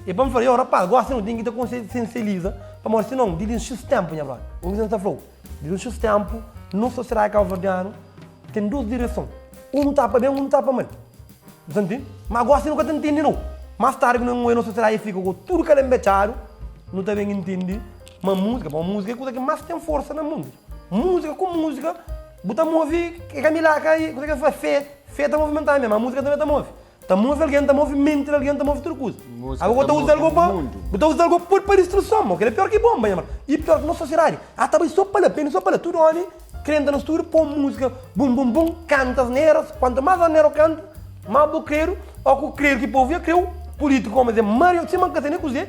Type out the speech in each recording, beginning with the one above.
E pa N fla, yo rapaz, gosi nu ten ki ta konsiensializa, pamodi sinon, di li un xis tenpu, nha brother, un kuza N ta fla-u, di li un xis tenpu, nos sosiedadi kauverdianu ten dos direson, un ta pa ben, un ta pa mal. Bu ta ntende? Ma gosi nu ka ta ntende nau. Mas tardi ku nu oja nos sosiedadi fika ku tudu kalenbetxadu, nu ta ben ntende ma múzika, pamodi múzika é kuza ki mas ten forsa na mundu. Múzika ku múzika bu ta move, é ka milaka, kuza ki es fla, fé, fé ta movimentadu mesmu, ma múzika tanbe ta move. Ta move algen, ta move menti di algen, ta move tudu kuza. Agora bu ta uza algo pa, bu ta uza algo pa pa distruson, mo kel é pior ki bomba nha mano. I pior ki nos sosiedadi a ta bai so pa la, pende so pa la. Tudu omi kre entra na studiu, po musika bum bum bum, kanta asneras, kuantu mas asnera bu kanta, mas bu kredu, o ku kredu ki povu ya kreu, pulitiku komu es é mario, sima N ka sai ne kuze,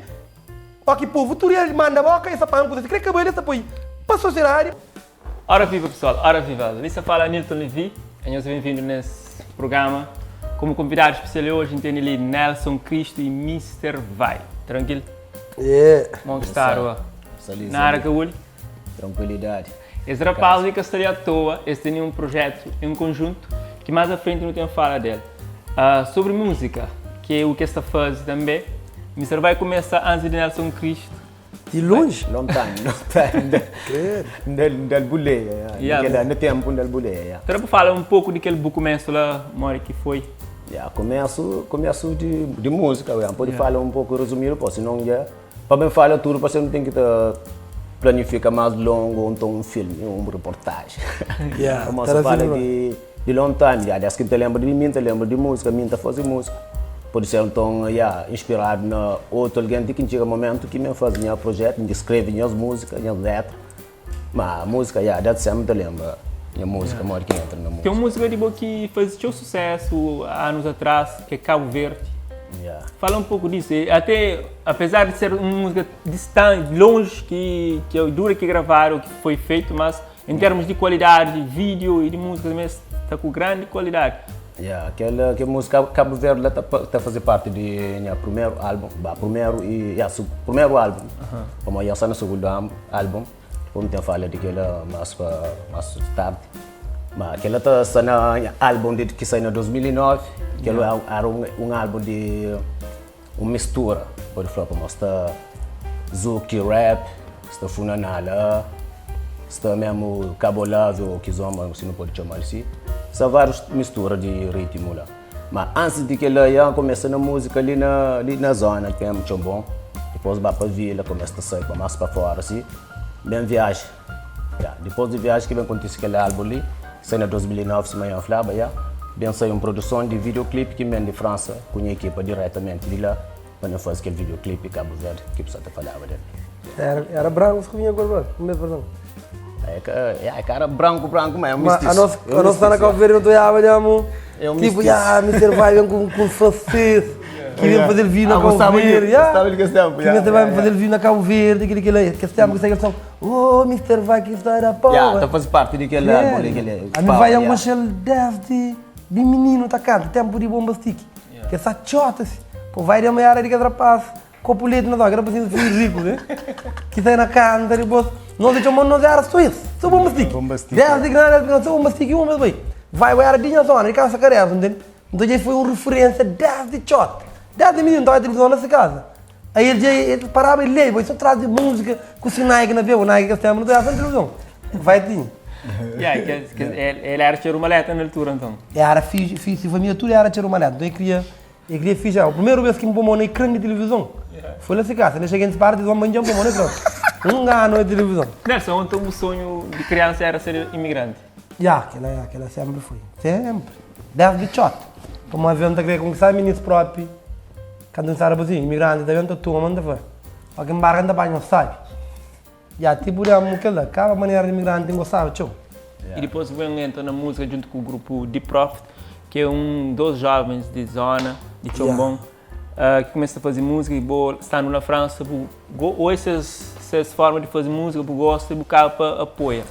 o ki povu tudu el manda boka, es ta panha kuze, si kre kabelu es ta poi pa sosiedadi. Ora viva pessoal, ora viva! Li sta fala Anilton Levy, anhos é ben-vindu nes programa. Komu konvidadu spesial oji N tene li Nelson Cristo y Mister Vai. Trankil? Yeah. Mon ki sta rua? Nada ka buli? Tranquilidade. Es rapaz li ka sta li à toa, es tene un projetu en konjuntu ki más a frenti nu ten fala del. Uh, sobri múzika, ki é u ki es ta faze tanbê, Mister Vai kumesa antis di Nelson Cristo. Di lonji? Long time, long time. Credo. Ndal buleia, yeah. Yeah. Na tempo ndal buleia, yeah. Tra bu fala um pouco di kel bu começo lá, mori ki foi? Yeah, começo, começo di, di música, yeah. Pode yeah. fala um pouco resumido, pô, senão já, pa bem fala tudo, pa você não tem que tá planifica mais longo, ou então um filme, uma reportagem. Yeah. Como você fala de Di long time ya, des ki N ta lenbra di mi, N ta lenbra di múzika, mi N ta faze múzika. Pode ser nton, ya, inspiradu na otu algen ti ki N txiga momentu ki mi N faze nha projetu, N skrebe nhas múzika, nhas létra. Ma múzika, ya, desdi sénpri N ta lenbra nha múzika, modi ki N entra na múzika. Ten un múzika di bo ki faze txeu susésu anus atras, ki é Kabu Verdi. Ya. Fala un poku disu. Até, apezar di ser un múzika distanti, lonji, ki ki dura ki gravadu, ki foi fetu, mas Em termos di kualidadi di vídeo e di múzika também sta ku grandi kualidadi. Yeah, kel, kel múzika Cabo Verde la ta, ta faze parte di nha primeru álbum, ba, primeru e, yeah, su, primeru álbum. Uh -huh. Pamodi ya sta na sugundu álbum, depois mi ten fala di kela mas pa mas tardi. Ma kela ta sta na nha álbum di ki sai na 2009, kel yeah. era un, un álbum di un mistura, pode fla, pamodi sta zouk rap, sta funaná la, sta mesmu kabolove ou kizomba, si nu pode txoma-l si. Sta várius mistura di ritmu la. Ma antis di kel-la, ya N kumesa na múzika li na li na zona ki mesmu Txonbon, dipôs ba pa vila, kumesa ta sai pa más pa fora si, ben viaji. Ya, dipôs di viaji ki ben kontise kel álbum li. Sai na 2009 sima Ian flaba ya, ben sai un produson di videoclip ki ben di Fransa ku nha ekipa diretamenti di la pa nu fazi kel videoclip Cabo Verde ki pessoal ta falaba del. Era, era branco ku vinha cor branco, mes perdão. É ka, ya, é ka era branco branco, mas é um Ma mestiço. a nos, É um a nos tá na mestiço, Cabo ya. Verde não toiava digamos, É um tipo, mestiço. ya, Mister Vai vem com com francês, que vem fazer vídeo na Ah, Cabo gostava de, Verde, ya. gostava de que tempo, Que ya, Mister Vai ya, fazer ya. vídeo na Cabo Verde, aquele aquele, que tempo que sai aquele som. Oh, Mister Vai que está da power. Yeah, ta faze parte di kel álbum li, kel A mi power, vai yeah. angoxa-l desdi di mininu ta kanta, tempu di bomba stiki. Ke sa txota si. Pô, vai de manhã era di kes rapaz, kopu leti na toka, era pa sinti fui riku, né? Ki sai na kanta dipôs, nos di txoma nos era só es, só bomba stiki. Bomba stiki. Desdi grandi, desdi grandi, só bomba stiki, un bes bai. Vai, vai era di nha zona, di kasa Kareza, ntende? Nton dja foi un referência desdi txota. Desdi mininu, ta odja tilivizon na se kaza. Aí el dja el paraba el lei, bai so tras di múzika ku si Nike na pé, o Nike kes ténpu nu ta odjaba so na tilivizon. Vai tinha. Yeah, ke, ke, el, el era txeru maleta na altura nton. Era fidju, fi, si família tudu era txeru maleta. Nton el kria, el kria fidju. O primeru bes ki N pô mô na ekran di tilivizon foi la si kasa. N dexa gentis para tilivizon, ma N dja N pô mô na ekran. Un anu na tilivizon. Nelson, nton bu sonhu di kriansa era ser imigranti? Ya, kela, ya, kela sempri foi. Sempri. Desdi txota. Pamodi avion ta kre konkistaba minis propi. Kantu N staba rapazinhu, imigranti ta ben ta toma, N ta fla, Ó ki nbarka N ta panha un sabi. Ya, tipu di amu kel la, kaba manera di imigranti N gostaba txeu. I dipôs bu ben entra na múzika djuntu ku grupu Deep Prophet, ki é un dos jovens di zona di Txonbon ki kumesa ta faze múzika i bo standu na Fransa bu oi ses ses forma di faze múzika, bu gosta i bu kaba pa apoia.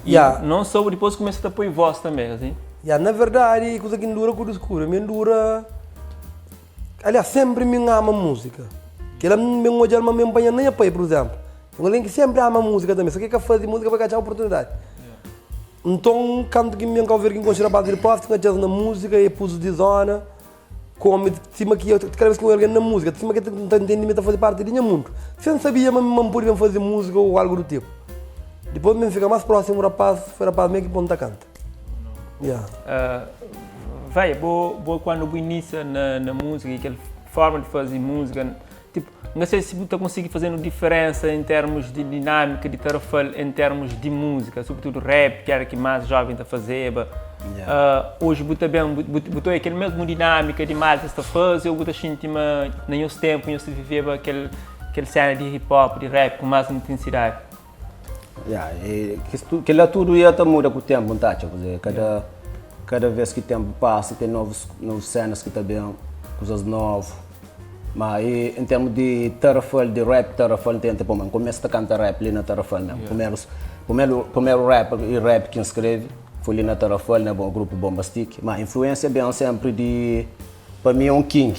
I non so, dipôs kumesa ta poi vós tanbê, asin? Ya, na verdadi, kuza ki N dura ku diskubri, mi N dura. Aliás, senpri mi N ama múzika. Kel-la mi N odja-l ma mi N panha-l na nha pai, pur izénplu. Un algen ki senpri ama múzika tanbê, sô ki el ka faze múzika pa el ka atxa oportunidadi. Nton, kantu ki mi ben Kauverdi ki N konxe rapaz di Dipózitu, N atxa-s na múzika, e pus di zóna. Kome sima ki kada bes ki N obi algen na múzika, sima ki N ta ntende ma el ta faze parti di nha mundu. Sen sabia ma N pode ben faze múzika ô algu du tipu. Dipôs mi N fika más prósimu rapaz, foi rapaz mê ki pô-m ta kanta. Yeah. Vai, bo, bo kuandu bu inisia na, na múzika i kel forma di faze múzika, Tipo, N ka sei si bu ta konsigi fazenu diferensa em termus di dinamika di Tarrafal em termus di múzika, sobretudu rap, ki era ki más jovem ta fazeba. Oji bu ta ben, bu ta oia kel mesmu dinamika di malta sta faze ou bu ta xinti ma na nhos tempu nhos ta viveba kel kel sena di hip hop, di rap ku más intensidadi? Ya, kel-la tudu ia ta muda ku ténpu, N ta atxa. Purkê kada, kada vez ki ténpu pasa ten novus, novus sénas ki ta ben, kuzas novu. Ma e en termu di Tarrafal, di rap Tarrafal, N tenta pô, ma N kumesa ta kanta rap li na Tarrafal mesmu. Primerus, primeru, primeru rap, rap ki N skrebe foi li na Tarrafal, na grupu Bombastic. Ma influénsia ben sénpri di, pa mi é un King.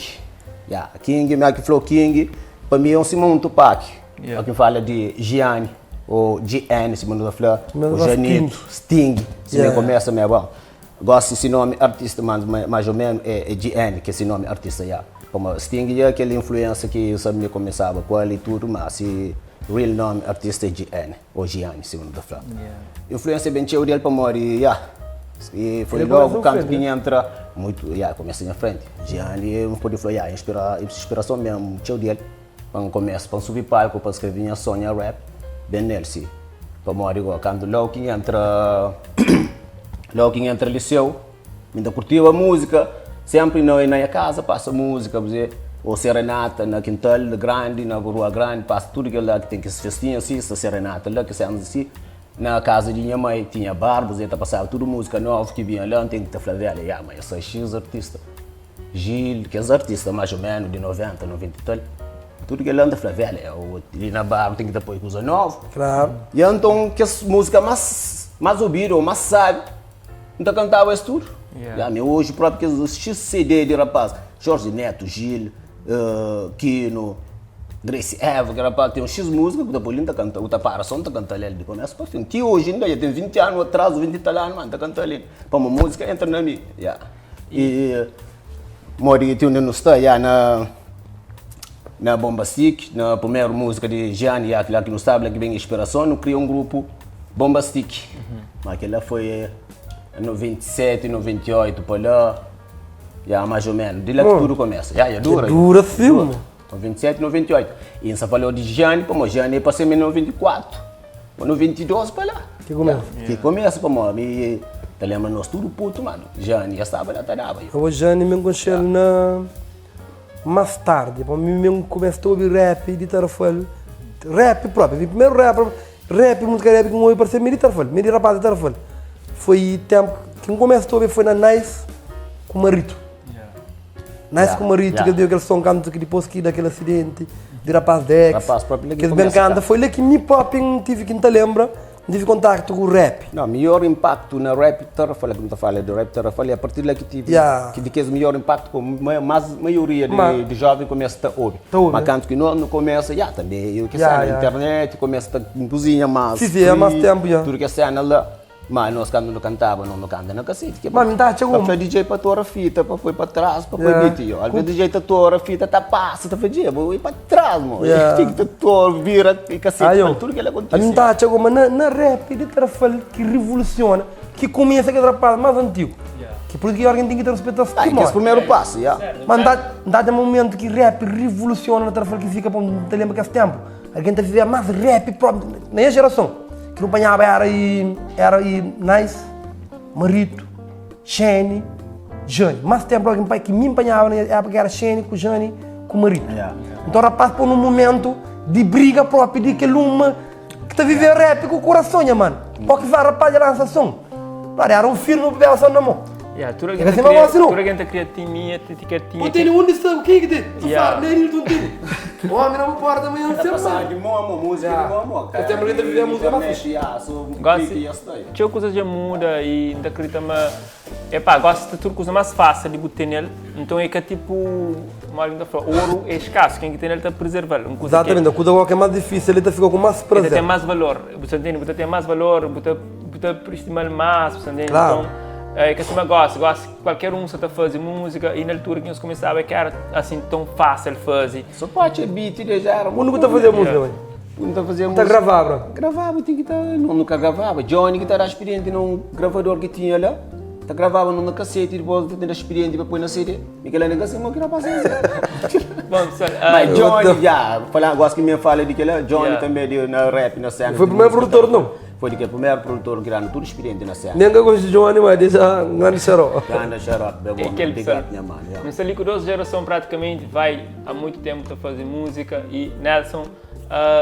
Ya, King, mi ki fla King, pa mi é un sima un Tupac. Yeah. Ki fala di Gianni ou GN, sima nu ta fla, ou Janito, Sting, si yeah. começa me bom. Gosto esse nome artista, mas mais ou menos é, é GN, que é esse nome artista já. Como Sting é aquela influência que eu sabia começava com ele e tudo, mas se real nome artista é GN, ou Gianni, se nu ta fla. Yeah. Influência bem cheio dele para morrer, yeah. E foi Ele logo canto que entra muito, yeah, começa na frente. Gianni, eu pode falar, yeah, inspira, inspiração mesmo, cheio dele. Pa N kumesa, pa N subi palku pa N skrebe nha son, nha rap, ben nel si. Pamodi go, kantu logu ki N entra, logu ki N entra liseu, mi ta kurtiba múzika, senpri na nha kaza pasa múzika, bu dze, o serenata na kintal grandi, na rua grandi, pasa tudu kel la ki ten kes festinha si, sta serenata la, kes sénas si. Na kaza di nha mai tinha bar, bu dze, ta pasaba tudu múzika novu ki binha la, N ten ki ta fla velha, ya, ma es é xis artista. Gil, kes artista mais ou menos di 90, 90 e tal, tudu kel la N ta fla, velha, eu li na bar ten ki ta poi kuza novu. Claro. E anton kes múzika más más obidu ou más sabi, N ta kantaba es tudu. Yeah. Ya, mi oji propi kes X CD di rapaz, Jorge Neto, Gil, Kino, Grace Eva, kel rapaz ten un X múzika ku ta poi li N ta kanta, u ta para so N ta kanta-l el di komesu pa fin. Ti oji inda, dja ten 20 anu atras, 20 e tal anu, ma N ta kanta-l el. Pamo múzika entra na mi, ya. E modi ki ti undi nu sta ya na na Bombastic, na primeru múzika di Gianni ya la ki nu staba, la ki ben inspirason, nu kria un grupu Bombastic. Ma kila foi em 97, 98 pa la, ya mais ou menos, di la ki tudu kumesa. Ya, ya dura. Dura sim. Dura. 97, 98. E N sta falou di Gianni, pamodi Gianni é pa ser mi 94. Ou 92 pa la. Ki kumesa? Ki kumesa pamodi mi ta lembra nos tudu putu mano. Gianni ya staba la ta daba. Abo Gianni mi konxel na mas tardi, pamodi mi mi kumesa ta obi rap di Tarrafal, rap propi, mi primeru rap, rap musika rap ki N obi parse mi di Tarrafal, mi di rapaz di Tarrafal. Foi tempu ki N kumesa ta obi foi na Nice ku Marito. Nice ku Marito, kel dia kel son kantu ki dipôs ki da kel asidenti di rapaz Dex, Rapaz própi la ki ki es ben kumesa kanta, foi la ki mi própi N tive ki N ta lenbra, N tive kontaktu ku rap. Não, melhor impacto na rap Tarrafal, que não tá fala de rap Tarrafal, é a partir de lá que tive, Yeah. que de que esse melhor impacto, com mais maioria de, Ma- de jovem começa a ouvir. Ta obi, Mas né? canto que não, não começa, já também, eu que Yeah, sei, na yeah. internet, começa a cozinha mais. Sim, sim, é mais tempo, yeah. Tudo que é cena lá. Ma nos kandu nu kantaba no nu kanta na kaseti ke Ma mi ta atxa pa ku fla DJ pa tora fita pa poi pa tras pa poi Yeah. beat yo. Alvez DJ ta tora fita ta pasa ta fla dje bo i pa tras mo. Yeah. Ti ki ta tora vira i kaseti Ayo. pa tudu kela A kontisi. mi ta atxa ku ma na, na rap di Tarrafal ki rivolusiona, ki kumesa kes rapaz mas antigu. Ki pur isu ki algen ten ki ta ruspeta-s Ah, ti kes mori. primeru pasu, ya. Ma N ta, N ta atxa ma mumentu ki rap rivolusiona na Tarrafal ki fika pa N ta lenbra kes tempu. Algen ta vivia mas rap propi na nha gerason ki nu panhaba era i era i Nice, Marito, Xene, Jane. Mas tempu algen pai ki mi panhaba na nha época era Xene ku Jane ku Marito. Yeah. Então rapaz pô num momento di briga propi di kel uma ki ta vive rap ku kurason nha mano. Pô ki fala rapaz dja lansa som. Claro, era um filme ku beba som na mão. Yeah, tudo É alguém assim, ta mas cria, você não. tudo alguém ta cria timia, ti ti quer tinha. Pô, tem um de sabe quem que tem? Tu Yeah. fala, nem ele não tem. Homem não porta amanhã não sei, mano. de mão a mão, música de mão a mão. Eu sempre que viver a música mais fixe. Gosto, txeu kuza dja muda e N ta kridita ma epá, gosi ta tudu kuza más fásil di bu tene-l, nton é ka tipu, modi ki N ta fla, oru é eskasu, ken ki tene-l ta prezerva-l, un kuza ki Exatamente, a kuza ki é más difísil el ta fika ku más el ta prazer. ten más valor, bu ta ntende, bu ta ten más valor, bu ta bu ta estima-l más, bu ta ntende, Klaru. nton. É ka sima gósi, gósi kualker un sa ta faze múzika i na altura ki nhos kumesaba é ka éra asin ton fásil faze. Só pa atxa beat deja éra Undi ku ta fazia múzika bai? Undi ta fazia Ta múzika? gravaba? Gravaba, tinha ki ta. Nu nu ka gravaba. Johnny ki ta da spirienti na un gravador ki tinha la. Ta gravaba numa kasete dipôs ta da spirienti pa poi na CD. Mi kel-la nen ka sabe mo ki rapaz é ese. Bom pessoal, Mas Johnny, já, fala, gosto que me fala de kel-la, Johnny também de, na rap, na cena. Foi o primeiro produtor, não? Foi de que primeiro produtor que dá tudo experiente na cena. Nem que gosto de Johnny, mas deixa um grande xarope. Grande xarope, bem bom, Aquele big pessoal. up, minha mano. Yeah. Mas ali com duas geração praticamente vai há muito tempo a fazer música e Nelson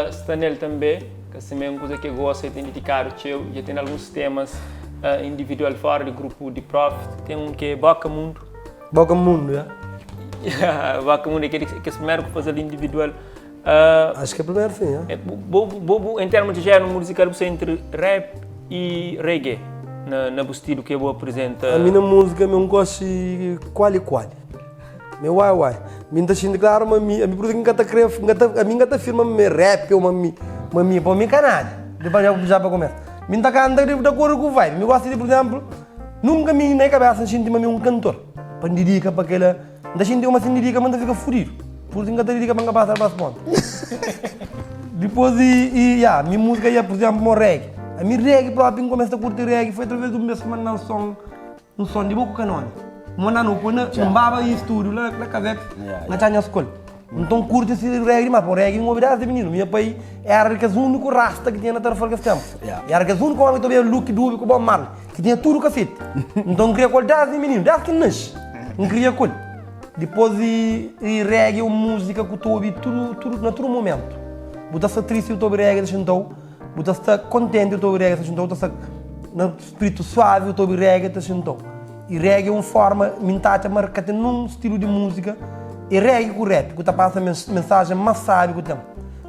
está nele também, que assim é uma coisa que gosta e tem dedicado teu, já tem alguns temas individual fora do grupo de Profit, tem um que é Boca Mundo. Boca Mundo, yeah. Yeah, Boca Mundo é aquele que é o primeiro que faz ali individual. Acho que é o primeiro, sim. Yeah. É, bo, bo, bo, em termos de género musical, você entre rap e reggae, na estilo que eu apresenta. A minha música, eu gosto de qual e qual. Meu uai uai. Mim tá sendo claro, mas a minha por que tá cre, a minha tá firma me rap ou mami, mami, para mim canada. Depois já para começar. Mim tá canta de acordo com o vibe. Me gosto de, por exemplo, nunca me na cabeça sinto mami um cantor. Para dedica para aquela, da gente uma assim dedica, mas fica fodido. Por isso que dedica para passar para as pontas. Depois e yeah, minha música ia, por exemplo, mo reggae. A minha reggae próprio começa a curtir reggae foi através do meu mandar um som de boca canone. Manda no põe no baba e estúdio lá na Cavex, na tinha escola. Então curte esse reggae, mas o reggae não obedece menino. Meu pai era que o único rasta que tinha na Tarrafal que tempo. Era que o único homem que tinha look dúbio com bom mal, que tinha tudo cacete. Então queria qualidade de menino, desde que nasce. Não queria col. Depois e reggae ou música que eu ouvi tudo, tudo, na todo momento. Botar-se triste eu ouvi reggae, deixa então. Botar-se contente eu ouvi reggae, deixa então. Botar-se no espírito suave eu ouvi reggae, deixa então. E reggae é uma forma, me tá a marcar tem num estilo de música. E reggae com rap, que tá passa mensagem mais sábia que tem.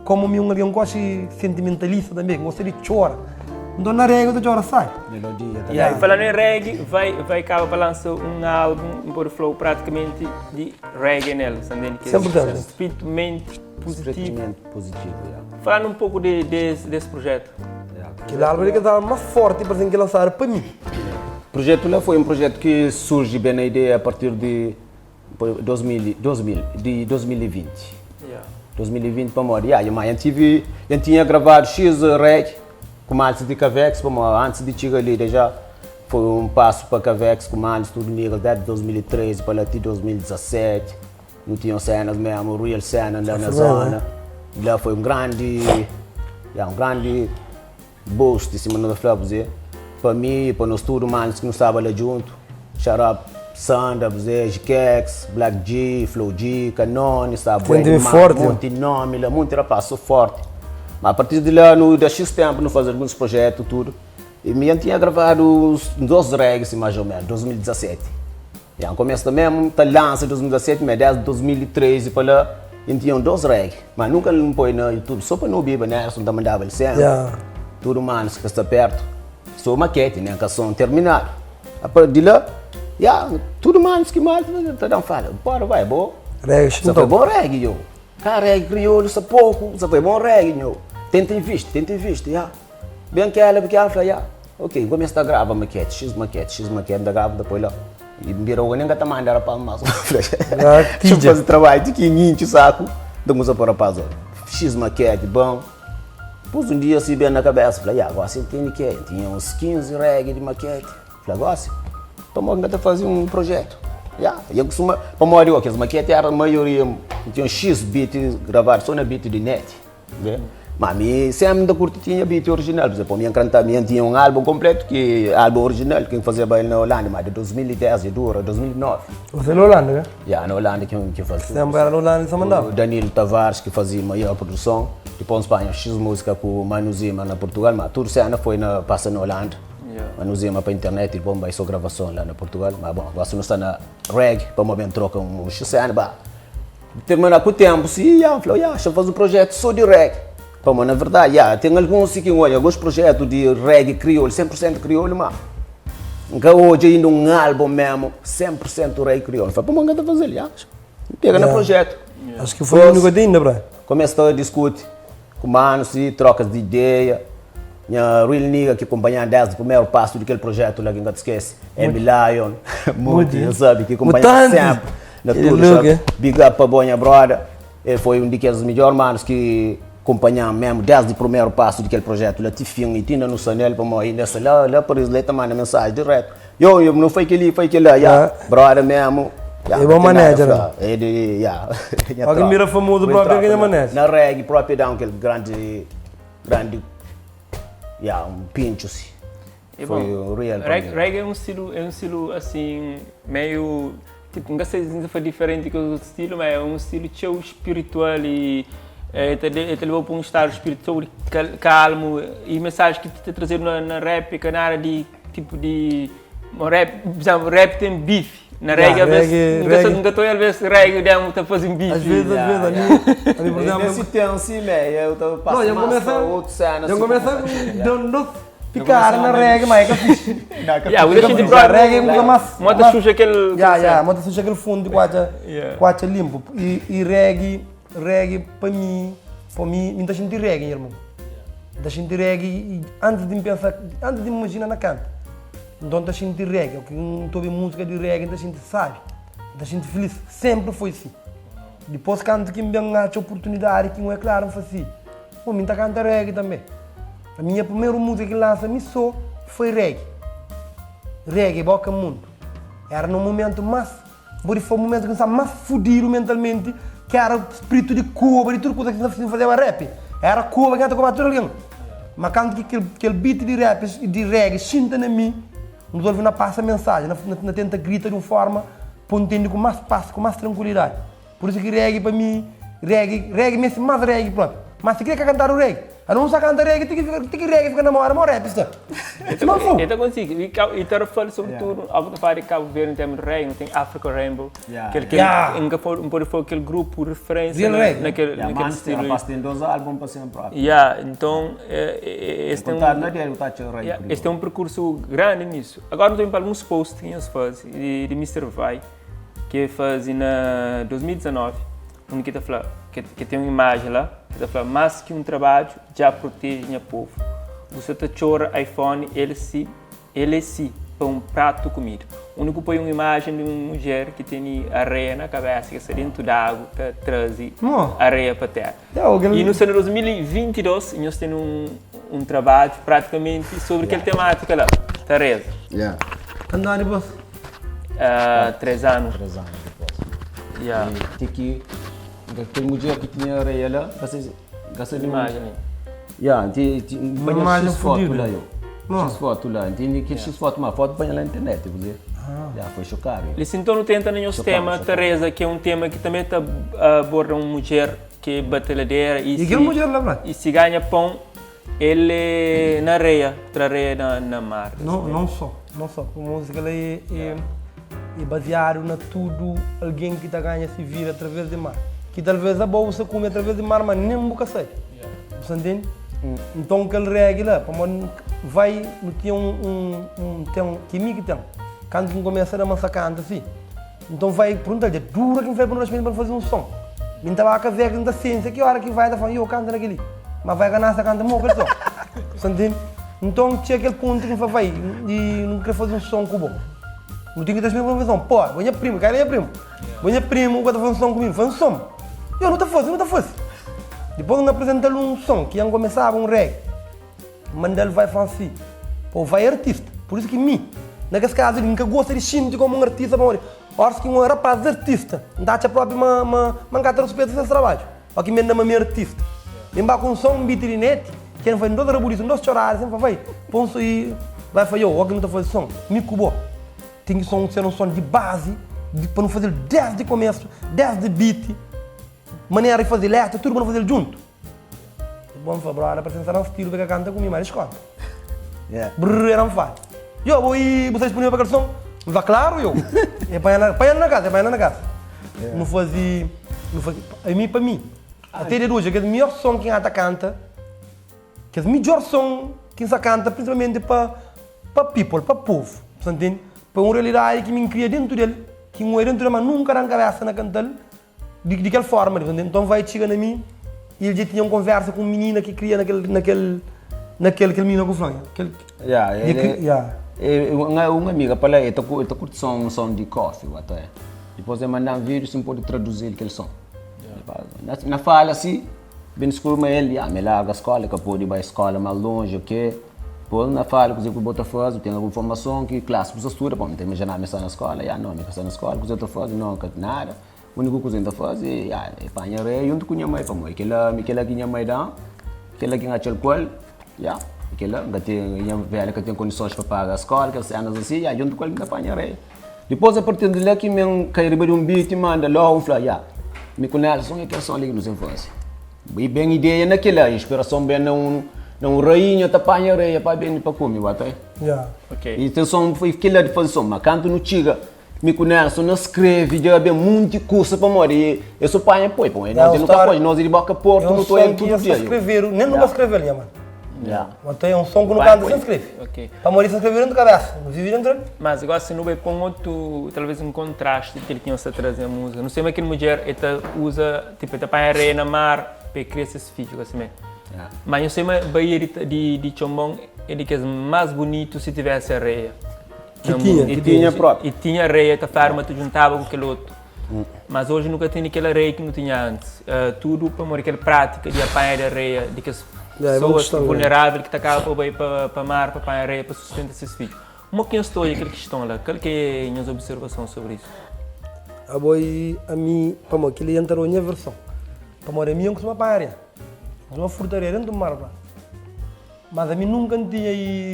Como me um alguém gosta sentimentalista também, gosta de chorar. Então na reggae eu chora sai. Melodia também. Yeah, e falando em reggae, vai acabar para lançar um álbum, um por flow praticamente de reggae nele, entende? Que é 100%. espiritualmente positivo. Espiritualmente positivo, yeah. Falando um pouco desse projeto. Yeah. Aquele álbum que estava mais forte para que lançaram para mim. O projeto lá foi um projeto que surge bem na ideia a partir de 2020. Yeah. 2020 para morrer. Yeah, eu tive, eu tinha gravado X reggae com antes de Cavex, como antes de chegar ali já foi um passo para Cavex com antes tudo nível desde 2013 para lá até 2017. Não tinham cenas mesmo, real cenas lá na zona. Lá foi um grande, yeah, um grande boost em cima da flop, para mim, para nós tudo, manos que não estava lá junto. Xarap, Sanda, Gkex, Black G, Flow G, Canone, sabe? Tem forte. Muito nome lá, muito rapaz, sou forte. Mas a partir de lá, no, da X tempo, não fazer alguns projetos, tudo. E me tinha gravado uns 12 reggae, mais ou menos, 2017. E aí, começo também, tá lança 2017, mas desde 2013 para lá, eu tinha 12 reggae. Mas nunca não põe no YouTube, só para não ouvir, né? Só não mandava ele sempre. Yeah. Tudo, mano, que está perto. Só maquete, né? Que som terminado. A partir de lá, yeah, tudo mano, que mal, tá dando fala. Bora, vai, boa. Reggae, Só foi bom reggae, yo. Cá, reggae crioulo, só pouco, só foi bom reggae, yo. Tenta investir, yeah. Bem que ela, porque ela fala, yeah. Ok, começa a gravar maquete, X maquete, da grava depois lá. E me virou, nem gata manda rapaz, mas. Deixa eu fazer trabalho, de que ninho, saco. Então, começou para rapaz, ó. X maquete, bom. Pus um dia assim bem na cabeça, falei, ah, agora você entende que é? Tinha uns 15 reggae de maquete. Falei, agora sim, para que fazer um projeto. Yeah. E eu costumo, para morrer, que as maquetes eram a maioria, tinha um X beat gravado só na beat de net. Né? Mas me sempre da curto tinha beat original, por exemplo, minha canta, minha tinha um álbum completo, que álbum original, que fazia bem na Holanda, mas de 2010 e dura, 2009. Você na Holanda, né? Yeah, na Holanda que fazia. Sempre era na Holanda e só mandava. O Danilo Tavares, que fazia maior produção. Depois Espanha, X música com o Manu Zima na Portugal, mas tudo cena foi na, passa na Holanda. Yeah. Manu Zima para a internet e depois vai só gravação lá na Portugal. Mas bom, agora se não está na reggae, para o momento troca um X cena, bah. Terminar com o tempo, se yeah, falou, yeah, deixa eu fazer um projeto só de reggae. Pô, mas na verdade, yeah, tem alguns que olha, alguns projetos de reggae crioulo, 100% crioulo, mas nunca hoje ainda um álbum mesmo, 100% reggae crioulo. Falei, pô, mas não fazer, yeah. Pega no Yeah. projeto. Acho que foi o único ainda, bro. Começa a discutir com manos e trocas de ideia. Nha real nigga ki kunpanha-m desdi primeru pasu di kel projetu la ki N ka ta skese, M Lion, Muti, nhos sabe, ki kunpanha-m senpri na tudu, sabe? Big up pa bo nha broda, el foi un di kes midjor manus ki kunpanha-m mesmu desdi primeru pasu di kel projetu la ti fin i ti inda nu sta nel pamodi inda sta la la Paris la el ta manda mensaji diretu, yo, nu fai kel-li, fai kel-la, ya, broda mesmu, ya, É bom ka ten nada manager, fla, é di, ya, nha Óki tropa. mira famozu Real propi el tropa ganha na manager. na reggae propi dá-m kel grandi Grandi ya um pintxu si. E Foi bom, um real pa reggae, mi. reggae é um estilo, é um estilo assim, meio, tipo, nunca sei se foi diferente que os outros estilos, mas é um estilo txeu espiritual e eh, te, de- te levou para um estado espiritual de cal- calmo e mensagem que te trazer na, na rap, que nada de tipo de um rap, por exemplo, rap tem bife. Na Yeah, reggae, às vezes, reggae, nunca, reggae. nunca estou às vezes reggae demo tá fazendo bife. Às vezes, às vezes, a mim, a mim, por exemplo, Nesse tempo, sim, man, eu tava Não, passando eu começo para outro cena. Eu assim, começo como- a não ficar na reggae, mas é que fixe. Yeah, o deixa de Já próprio. reggae é muito mais. Mota suja aquele. Ya, ya, mota suja aquele fundo de quacha, Yeah. quacha limpo. E, e reggae, reggae para mim, para mim, me tá sentindo reggae, irmão. Tá sentindo reggae e antes de me pensar, antes de me imaginar na canta. Então tá sentindo reggae, eu que não tô ouvindo música de reggae, tá sentindo sabe, tá sentindo feliz, sempre foi assim. Depois canto que me deu a oportunidade que não é claro, não assim. Pô, me tá canta reggae também. A minha primeira música que lança me só foi reggae. Reggae, boca mundo. Era no momento mais, por foi o momento que eu estava mais fudido mentalmente, que era o espírito de Cuba, de tudo coisa que nós fazia rap. Era Cuba que ia combater alguém. Mas quando que aquele, aquele beat de rap e de reggae sinta na mim, nos ouve na passa mensagem, na, na, na tenta grita de uma forma para entender com mais paz, com mais tranquilidade. Por isso que reggae para mim, reggae, reggae mesmo, mais reggae próprio. Mas se quer cantar o reggae, a não só cantar reggae, tem que, tem que reggae fica na mora, mora rap, está. Se não for. Então consigo. E e estou a falar sobretudo, algo que fala de Cabo Verde em termos de reggae, não tem Africa Rainbow. Yeah. Aquele, aquele, Yeah. Nunca foi, não pode foi aquele grupo de referência Real na, reggae. naquele, Yeah, naquele mano, estilo. rapaz, tem dois álbuns para sempre próprio. Yeah, então, é, é, esse tem um, Contar na dele, tá te reggae. yeah, esse tem um percurso grande nisso. Agora tem para alguns posts que eles fazem, de, de Mr. Vai, que fazem na 2019, onde que tá falando, que, que tem uma imagem lá, que tá falando, mais que um trabalho, já protege meu povo. Você tá chora iPhone, ele se, ele se para um prato de comida. O único põe uma imagem de uma mulher que tem areia na cabeça, que está dentro da água, que traz Não. areia para a terra. É, o que- E no ano 2022, nós temos um, um trabalho praticamente sobre aquela temática lá, Teresa. Yeah. Andar depois. 3 anos. 3 anos depois. Yeah. E tem que aquele mulher que tinha areia lá, vocês gasta de Imagem. Yeah, tem tem Uma banha imagem X foto fodida. lá eu. Não. X foto lá, tem que X foto, uma foto banha lá na internet, você. Yeah, foi chocado. Eles então não tenta nenhum Chocado, tema, chocado. Teresa, que é um tema que também tá, aborda uma mulher que é batalhadeira e, E aquela mulher lá, bro? e se ganha pão, ele é na areia, tra areia na, na mar. Não, não só, não só. A música ela é, é, é baseado na tudo alguém que tá ganha se vira através de mar. Que talvez a bolsa come através de mar, mas nem nunca sai. Você entende? Então aquele reggae lá, para vai, não tinha um, um, um tem um, que mim que tem. Quando que começa a dançar canta assim. Então vai perguntar, é dura que vai para nós para fazer um som. Mim tava a ver que não tá ciência, que hora que vai, tá falando, eu canto naquele. Mas vai ganhar essa canta morre só. Você entende? Então tinha aquele ponto que vai, e não queria fazer um som com o bom. Não tinha que ter mesmo visão. Pô, minha primo, cara é primo. Minha primo, vai fazer um som comigo, faz um som. Eu não tá fazendo, não tá fazendo. Depois eu apresentei um som que ia começar um reggae. Mandel vai falar assim, pô, vai artista. Por isso que mim, naquele caso, ele nunca gosta de sentir como um artista, mas olha, que um rapaz artista, não dá a própria uma, uma, uma gata respeito desse trabalho. Olha que me anda uma artista. Vem com um som, um beat de net, que não vai não dar isso, não chorar, sempre vai, põe e vai fazer, eu, que não tá fazendo som, me cubou. Tem que ser um som de base, de, para não fazer desde o começo, desde beat, maneira de fazer letra, tudo para não fazer junto. Bom, brother, apresentar um estilo que canta comigo, mas escolhe. Yeah. Brrr, era um faz. Eu vou ir, você disponível para aquele som? Vá claro, eu. É para na, para na casa, é para na casa. Não fazia, não fazia, a mim para mim. Até de hoje, aquele melhor som que a canta, que é o melhor som que se canta, principalmente para para people, para povo, você entende? Para uma realidade que me cria dentro dele, que não é dentro dele, mas nunca dá cabeça na cantar de, de aquela forma, entende? Então vai chegar a mim e ele já tinha uma conversa com uma menina que cria naquele, naquele, Na kel kel minina ku fla kel Ya, Di el ki ya. é un amiga pa la, el ta el ta kurti son un son di Kofi o até. Dipôs el manda-m vídiu si N pode traduzi-l kel son. Na na fala si, ben diskubri ma el, ya, ma el larga skóla, el ka pode bai skóla más lonji o ke. Dipôs N fala kuzê ku bo ta faze, bu ten algun formason, ki klasi bu sta studa? Pamodi N ta imajinaba ma el sta na skóla. Ya, no, mi ka sta na skóla. Kuzê bu ta faze? No, N ka nada. Úniku kuza N ta faze é panha areia juntu ku nha mai, pamodi kila mi kila ki nha mai da-m, kila ki N atxa-l ku el, ya, kila, N ka ten, nha velha ka ten kondisons pa paga skóla, kel sénas asi, ya, juntu ku el N ta panha areia. Dipôs apartir di la ki mi N kai riba di un beat, manda logu N fla, ya, mi ku Nelson é kel son li ki nu ten faze. I ben ideia na kila, inspirason ben na un na un rainha ta panha areia pa bende pa kume, ba ta. Ya. I ten son, foi kila di faze son, ma kantu nu txiga Mi ku Nelson na skreve dja ben munti kusa pamodi e so panha poi pamodi nos nu ka pode nos é di boka portu nu ta oial tudu dia. É un son ki skrevedu nen nu ka skrevel nha mano. Ma ta é un son ku nu kanta sen skreve pamodi sa skrevedu dentu kabesa nu vive dentu del. Mas gosi nu bai pon otu talvez un kontrasti di kel ki nhos ta traze na musika. Nu sai ma kel mudjer e ta uza tipo e ta panha areia na mar pa e kria ses fidju ka simé. Ma nhos sai ma baía di Txonbon é di kes mas bunitu si tivesi areia. Ki tinha, ki tinha própi. E tinha areia ta fladu ma tu juntaba ku kel otu. Mas oji nu ka tene kel areia ki nu tinha antis. Tudu pamodi kel prátika di apanha di areia di kes pesoas vulnerável ki ta kaba pa bai pa mar pa panha areia pa sustenta ses fidju. Kuma ki nhos ta odja kel kiston la? Kal ki é nhos observason sobri isu? Abo i ami, pamodi kel-li N ta da-u nha verson. Pamodi ami N kustuma panha areia. N kustuma furta areia dentu mar. Mas ami nunka N tinha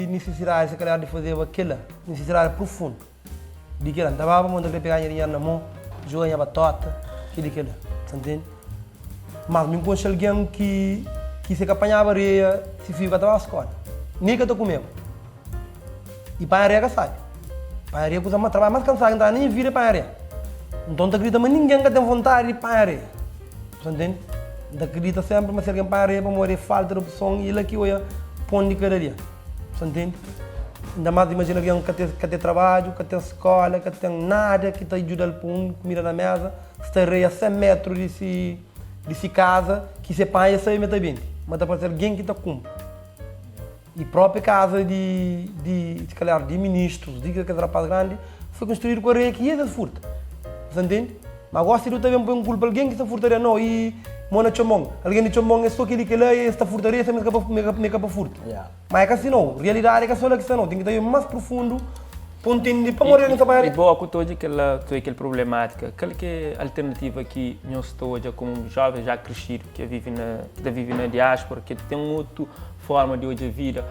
nisisidadi se kalhar di fazeba kila, nisisidadi prufundu di kila. N ta baba pamodi N ta kre pega nha dinheru na mon, juga nha batota, kili kila, sa ntende? Mas mi N konxe algen ki ki se ka panhaba areia, si fidju ka ta baba skola, nen ka ta kumeba. I panha areia ka sabi. Panha areia kuza mas trabadju mas kansadu ki N ta na nha vida é panha areia. Nton N ta kridita ma ningen ka ten vontadi di panha areia. Sa ntende? N ta kridita senpri ma si algen panha areia pamodi é falta di opson i la ki oia pon di kada dia. Sa ntende? Inda mas imajina algen ka ten ka ten trabadju, ka ten skola, ka ten nada ki ta djuda-l poi un kumida na meza, sta areia 100 metru di si di si kaza ki si e panha e sabe ma e ta bende, ma ta parse algen ki ta kunpra. I propi kaza di di si kalhar di ministrus, di kes rapaz grandi, foi konstruídu ku areia ki es es furta. Bu sta ntende? Ma gosi du ta ben poi kulpa algen ki sta furta areia. No, i mo na Txonbon. Algen di Txonbon é so keli kela i es ta furta areia, ma es ka pa furta. Ma é ka si no. Rialidadi é ka so la ki sta no. Ten ki ta ben mas prufundu pa bu ntende pamodi algen sta bai areia. I bo ku ta odja kel ta odja kel problemátika, kal ki é alternativa ki nhos ta odja komu jovens já kriscidu ki vive na ki ta vive na diáspora, ki ten otu Forma di odja vida.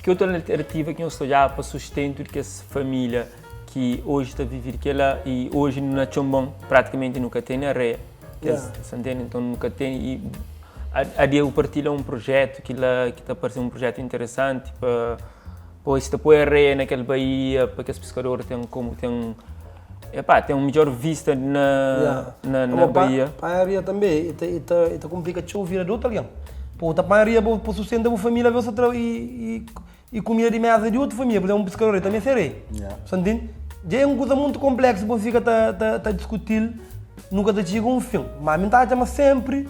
Ki otu alternativa ki nhos ta odjaba pa sustentu di kes família ki oji ta vive di kela i oji na Txonbon pratikamenti nu ka tene areia. Kes, sa ntende? Nton nu ka tene i a dia bu partilha un projetu ki la ki ta parse un projetu interesanti pa poi si ta poi areia na kel baía pa kes piskador ten komu ten epá ten un midjor vista na na na baía. Panha areia tanbe e ta e ta e ta konplika txeu vida di otu algen. Pô ta panha areia pa sustenta bu família aves ta tra e e kumida di meza di otu família. Pur izénplu un piskador e ta meste areia. Sa ntende? Dja é un kuza muntu konpleksu pa fika ta ta ta diskuti-l nu ka ta txiga un fin. Ma mi ta atxa ma senpri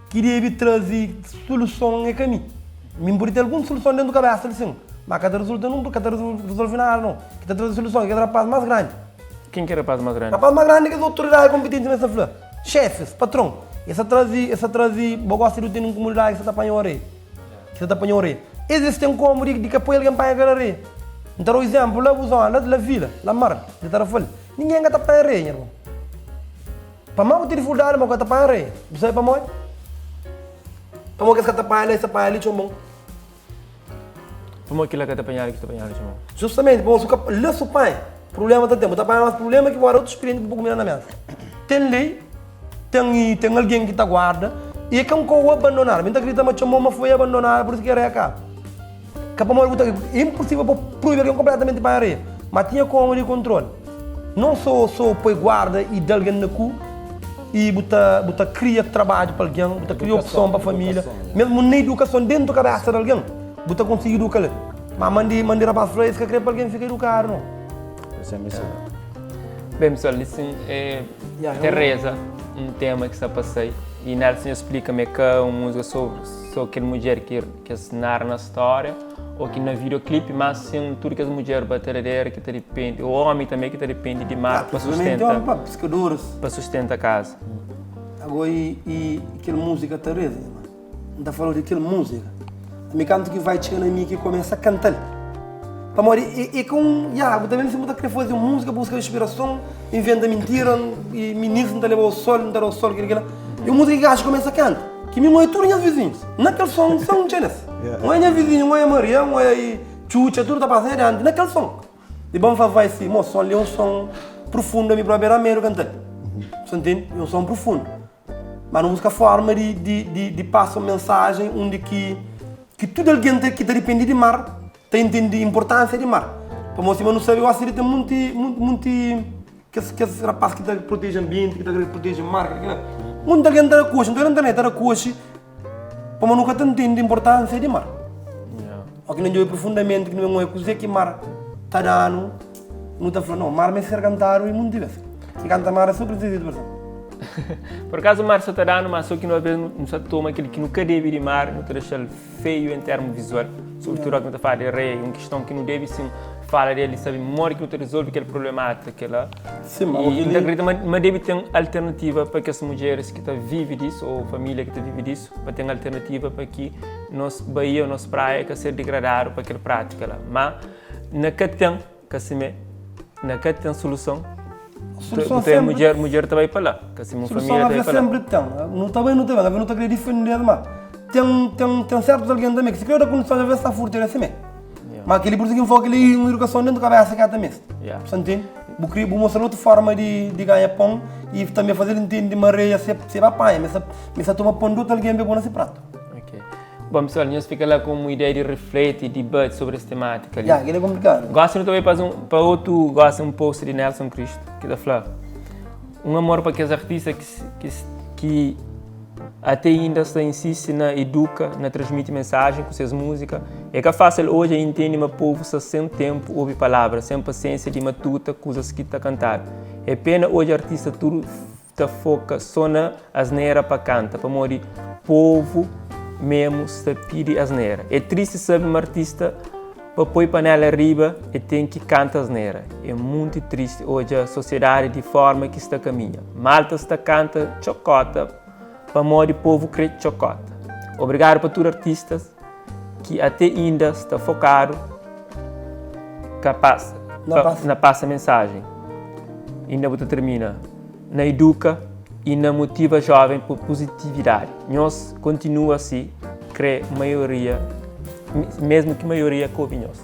ki debe traze suluson é ka mi. Mi N pode ten algun suluson dentu kabesa li sin, ma ka ta rezulta nunka, ka ta rezolve nada no. Ki ta traze suluson é kes rapaz más grandi. Ken ki é rapaz más grandi? Rapaz más grandi é kes otoridadi konpitenti ma es ta fla, xefis, patron. Es ta traze, es ta traze, bo gosta di ten un komunidadi ki sa ta panha un areia, ki sa ta panha un areia. Es es ten komu di ka poi algen panha kel areia. N ta da un izénplu, la bu zona, la vila, la mar di Tarrafal, ningen ka ta panha areia, nha irmon. Pamodi bu ten dificuldadi ma bu ka ta panha areia? Bu sabe pamodi? Pamodi kes ka ta panha la, es ta panha li txon bon. Pamodi ki la ka ta panhadu ki ta panhadu txon bon? Justamenti, pamodi su ka la su panha, problema ta ten. Bu ta panha mas problema ki bu ara otu spirienti ki bu kumida na mesa. Ten lei, ten ten algen ki ta guarda, i é ka un kou abandonadu. Mi ta kridita ma txon bon ma foi abandonadu, pur isu ki areia kaba. Ka pamodi bu ta é imposivel pa proibi algen konpletamenti panha areia, ma tinha komu di kontrola. Non so so poi guarda i da algen na ku i bu ta bu ta kria trabadju pa algen, bu ta kria opson pa familia, mesmu na idukason dentu kabesa di algen bu ta konsigi iduka el. Ma mandi mandi rapaz fla es ka kre pa algen fika idukadu no. Bem pessoal, li sim é Teresa, um tema ki sta pa sai. E Nelson dja splika ma é ka un múzika sobri sô kel mudjer ki es nara na stória ô ki na videoclip, mas sin tudu kes mudjer batalhadera ki ta dipende, ô ómi tanbê ki ta dipende di mar pa sustenta, pa sustenta kaza. Agó i i kel múzika ta reza, nha mano. N ta fala-u di kel múzika. Ami kantu ki vai txiga na mi ki kumesa kanta-l. Pamodi é, é ka un. Ya, bu ta ben si bu ta kre faze un múzika, buska inspirason, inventa mintira, i minis N ta leba-u sol, N ta da-u sol, kel-li, kel-la. É un múzika ki gaju kumesa kanta. Ki mi N oia tudu nhas vizinhus. Na kel son, sen un txenes. N oia nha vizinhu, N oia Maria, N oia Txutxa, tudu ta pasa nha dianti na kel son. Di bon fa vai si, mo son li é un son profundu, ami propi era medu kanta-l. Sa ntende? É un son profundu. Ma nu buska forma di, di, di, di pasa un mensajen undi ki, ki tudu algen ta, ki ta dipende di mar ta intende inportansia di mar. Pamodi sima nu sabe gosi li ten munti, munti, munti kes, kes rapaz ki ta proteje anbienti, ki ta kre proteje mar, kel kila. Munti algen ta da koxi, nton na internet ta da koxi pamodi nu ka ta intende inportansia di mar. O ki nu djobe profundamenti ki nu ben oja kuzê ki mar ta da-nu, nu ta fla, no, mar meste ser kantadu i munti bes. Ki kanta mar é so prinsesa di diverson. Por acaso mar sa ta danu, mas so ki nu alvez nu sa toma kel ki nu ka debe di mar, nu ta dexal feiu en termu visual, sobretudu ora ki nu ta fala di areia, un kiston ki nu debe sin fala del i sabe modi ki nu ta resolve kel problematika kela. Sim, ma I N ta akredita ma debe ten alternativa pa kes mudjeris ki ta vive disu ou familia ki ta vive disu, pa ten alternativa pa ki nos baía ou nos praia ka ser degradadu pa kel prátika la. Ma na ka ten, ka simé, na ka ten soluson. Soluson Bu tem sempre mudjer, mudjer ta bai pa la, ka simé un Soluson família ta bai avê pa la. sempre ten. Nu ta bai, nu ta ben, avê nu ta kre difende-l, ma ten, ten, ten sertus algen tanbe ki si kre da kondison avê sta furti el simé. Ma kel-li pur isu ki N fla kel-li é un idukason dentu kabesa ki el ta meste. Bu ntende? Bu kre, bu mostra-l otu forma di, di ganha pon i tanbe faze-l ntende ma areia se, se ba panha, ma e sa toma pon di otu algen pa e pô na se pratu. Ok. Bon pessoal, nhos fika la ku un ideia di refleti, dibati sobri es tematika li. Ya, kel-li é konplikadu. Gosi nu ta bai pa un, pa otu gosi un post di Nelson Cristo ki ta fla, Un amor pa kes artista ki, ki, ki Ate inda sta insisti na eduka, na transmiti mensajen ku ses muzika. E ka fasil odja i intende ma povu sta sen tenpu obi palabra, sen pasiensia di matuta kuzas ki ta kantadu. E pena odja artista tudu ta foka so na asnera pa kanta, pamodi povu memu sta pidi asnera. E tristi sabe ma artista Pa poi panela riba e ten ki kanta asnera. É munti tristi odja sosiedadi di forma ki sta kaminha. Malta sta kanta txokota pamodi povu kre txokota. Obrigadu pa tudu artistas ki ate inda sta fokadu ka pasa na pasa mensajen. Inda bu ta termina na iduka i na motiva joven pa puzitividadi. Nhos kontinua si kre maioria, mesmu ki maioria ka obi nhos.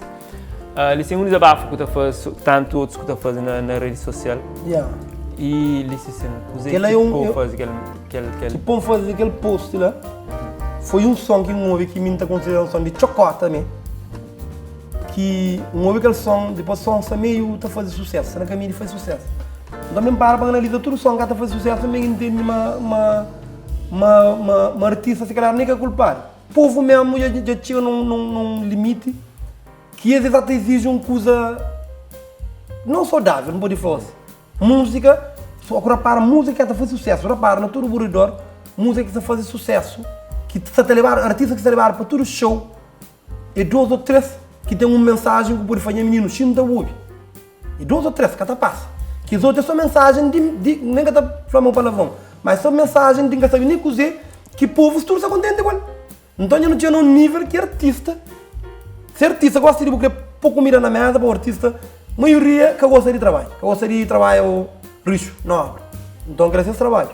Uh, li sin un dizabafu ku ta faze, tantu otus ku ta faze na, na redi sosial. Yeah. I li si sin, kuze Kel ki é um, pô eu, faze kel, kel, kel. Ki pô faze kel post la, foi um som ki N obi ki mi N ta konsidera um som di txokota me. Ki N obi kel som, dipos som sta meiu ta faze susesu, sta na kaminhu di faze susesu. Nton mi N para pa N analiza tudu som ka ta faze susesu, mi N ntende ma, ma, ma, ma, ma artista si kalhar nem ka kulpadu. Povu mesmu dja, dja txiga num, num, num limiti ki es ta iziji un kuza não saudável, N pode fla osi. Múzika, so ku rapara múzika ka ta faze susesu, rapara na tudu buridor, múzika ki ta faze susesu, ki sa ta lebadu, artista ki sa lebadu pa tudu show, É dos ô tres ki ten un mensajen ku pode fla, Nha mininu, xinta obi. É dos ô tres, ka ta pasa. Kes otu é so mensajen di, di, nen ka ta fla mau palavron, ma é so mensajen di N ka sabe nen kuzê ki povu tudu sta kontenti ku el. Nton dja nu txiga na un nivel ki artista, se artista gosta di bu kre pô kumida na meza pa un artista, maioria ka gosta di trabadja, ka gosta di trabadja rixu na obra. Nton kre ses trabadju.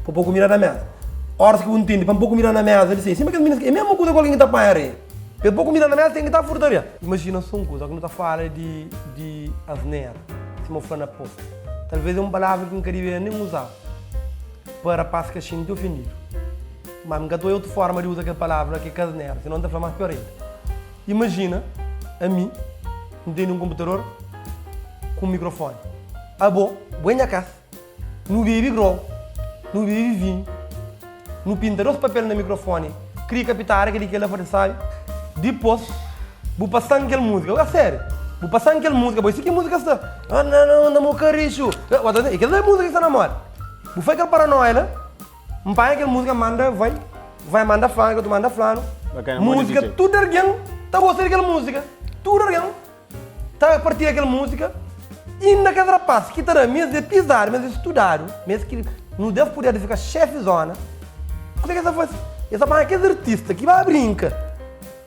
Pa pô kumida na meza. Óras ki bu ntende, pa N pô kumida na meza, di sima kes minis, é mesmu kuza ku algen ki ta panha areia. Pa el pô kumida na meza, ten ki ta furta areia. Imajina sô un kuza, óras ki nu ta fala di di asnera, sima bu fla na post, talvês é un palavra ki N ka dibia nen uzaba pa rapás ka xinti ofendidu. Má N ka ta odja otu fórma di uza kel palavra ki é ka asnera, sinon N ta fla más piór inda. Imajina ami, N tene un konputador ku un mikrofóni. Abo, bu é nha kas. Nu bebe grou, nu bebe vinhu, nu pinta dos papel na mikrofoni, kria kapitada kel-li kel-la pa sabi. Dipôs, bu pasa-m kel múzika, a sériu, bu pasa-m kel múzika, bo, i si ki múzika sta? Ah, na, na, na mo karixu. E kel-la é múzika ki sta na moda. Bu fai kel paranoia la. N panha kel múzika N manda vai, vai manda flanu, kel otu manda flanu. Bacana, modi Múzika, DJ. tudu algen ta gosta di kel múzika. Tudu algen ta partilha kel múzika. Inda kes rapaz ki ta da mes é pizadu, mes é studadu, mes ki nu da-s puder di fika xefi zona, kuzê ki es ta faze? Es ta panha kes artista ki ba brinka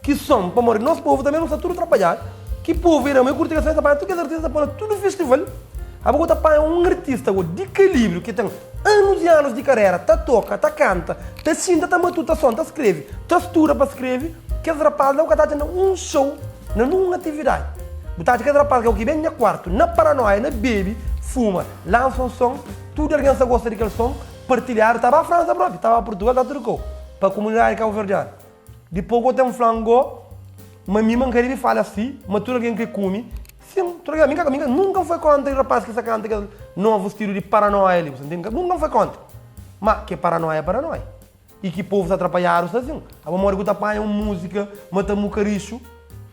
ki son, pamodi nos povu tanbe nu sta tudu trapadjadu, ki povu é da ma e kurti kes son, es ta panha tudu kes artista ta poi na tudu festival, abo ku ta panha un artista go di kalibriu ki ten anus i anus di karera, ta toka, ta kanta, ta xinta, ta matuta son, ta skrebe, ta studa pa skrebe, kes rapaz la bu ka ta atxa na un show, na nun atividadi. Bu ta atxa kes rapaz ki ben nha kuartu, na paranoia, na bebe, fuma, lansa un son, tudu algen sa gosta di kel son, partilhadu, ta ba Fransa propi, ta ba Purtugal, ta tudu kau, pa kumunidadi kabuverdianu. Dipôs go ten fla-m go ma mi ma N ka debe fala si, ma tudu algen kre kume. Sin, tudu algen, mi ka, mi ka, nunka N foi kóntra di rapaz ki sa kanta kel novu stilu di paranóia li, bu sa ntende? Nunka N foi kóntra. Ma ke paranóia é paranóia. I ki povu sta atrapalhadu sta sin. Abo modi ku ta panha un múzika ma ta muka rixu,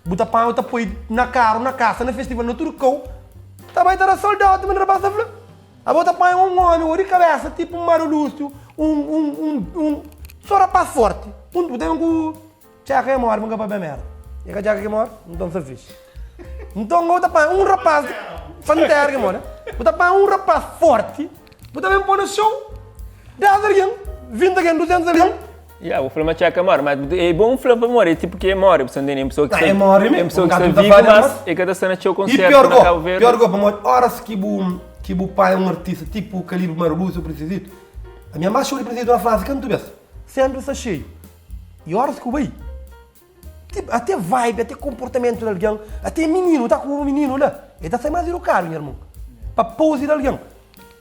bu ta panha bu ta poi na karu, na kasa, na festival, na tudu kau, ta bai ta da sold out, ma rapaz ta fla. Abo ta panha un omi o di kabesa tipo un Mário Lúcio, un un un un so rapaz forti, un bu ta ben ku txeka e mori, bu ka papia merda. E ka txeka ki mori? Nton sta fixi. Nton bu ta panha un rapaz di Pantera ki mori, bu ta panha un rapaz forti, bu ta ben po na show, 10 algen, 20 algen, 200 algen. Ya, bu fla ma txeka mori, mas é bom fla pa mori, é tipo ki é mori, bu sta ntende? É un pessoa ki Não, sta, é mori é mesmo, un pessoa um ki sta gato tá vivo, falha, mas mas é ka ta sta na txeu E konsertu pior na go, Cabo Verde. pior go, pamodi horas ki bu ki bu pai é um artista tipo calibre Mário Lúcio ou Princezito, a minha mais show di Princezito na França kantu bes, sempre sta cheio. E horas ki bu bai, tipo, até vibe, até comportamento di algen, até mininu, ta ku mininu la, el ta sai mais educado, nha irmon, pa pose di algen.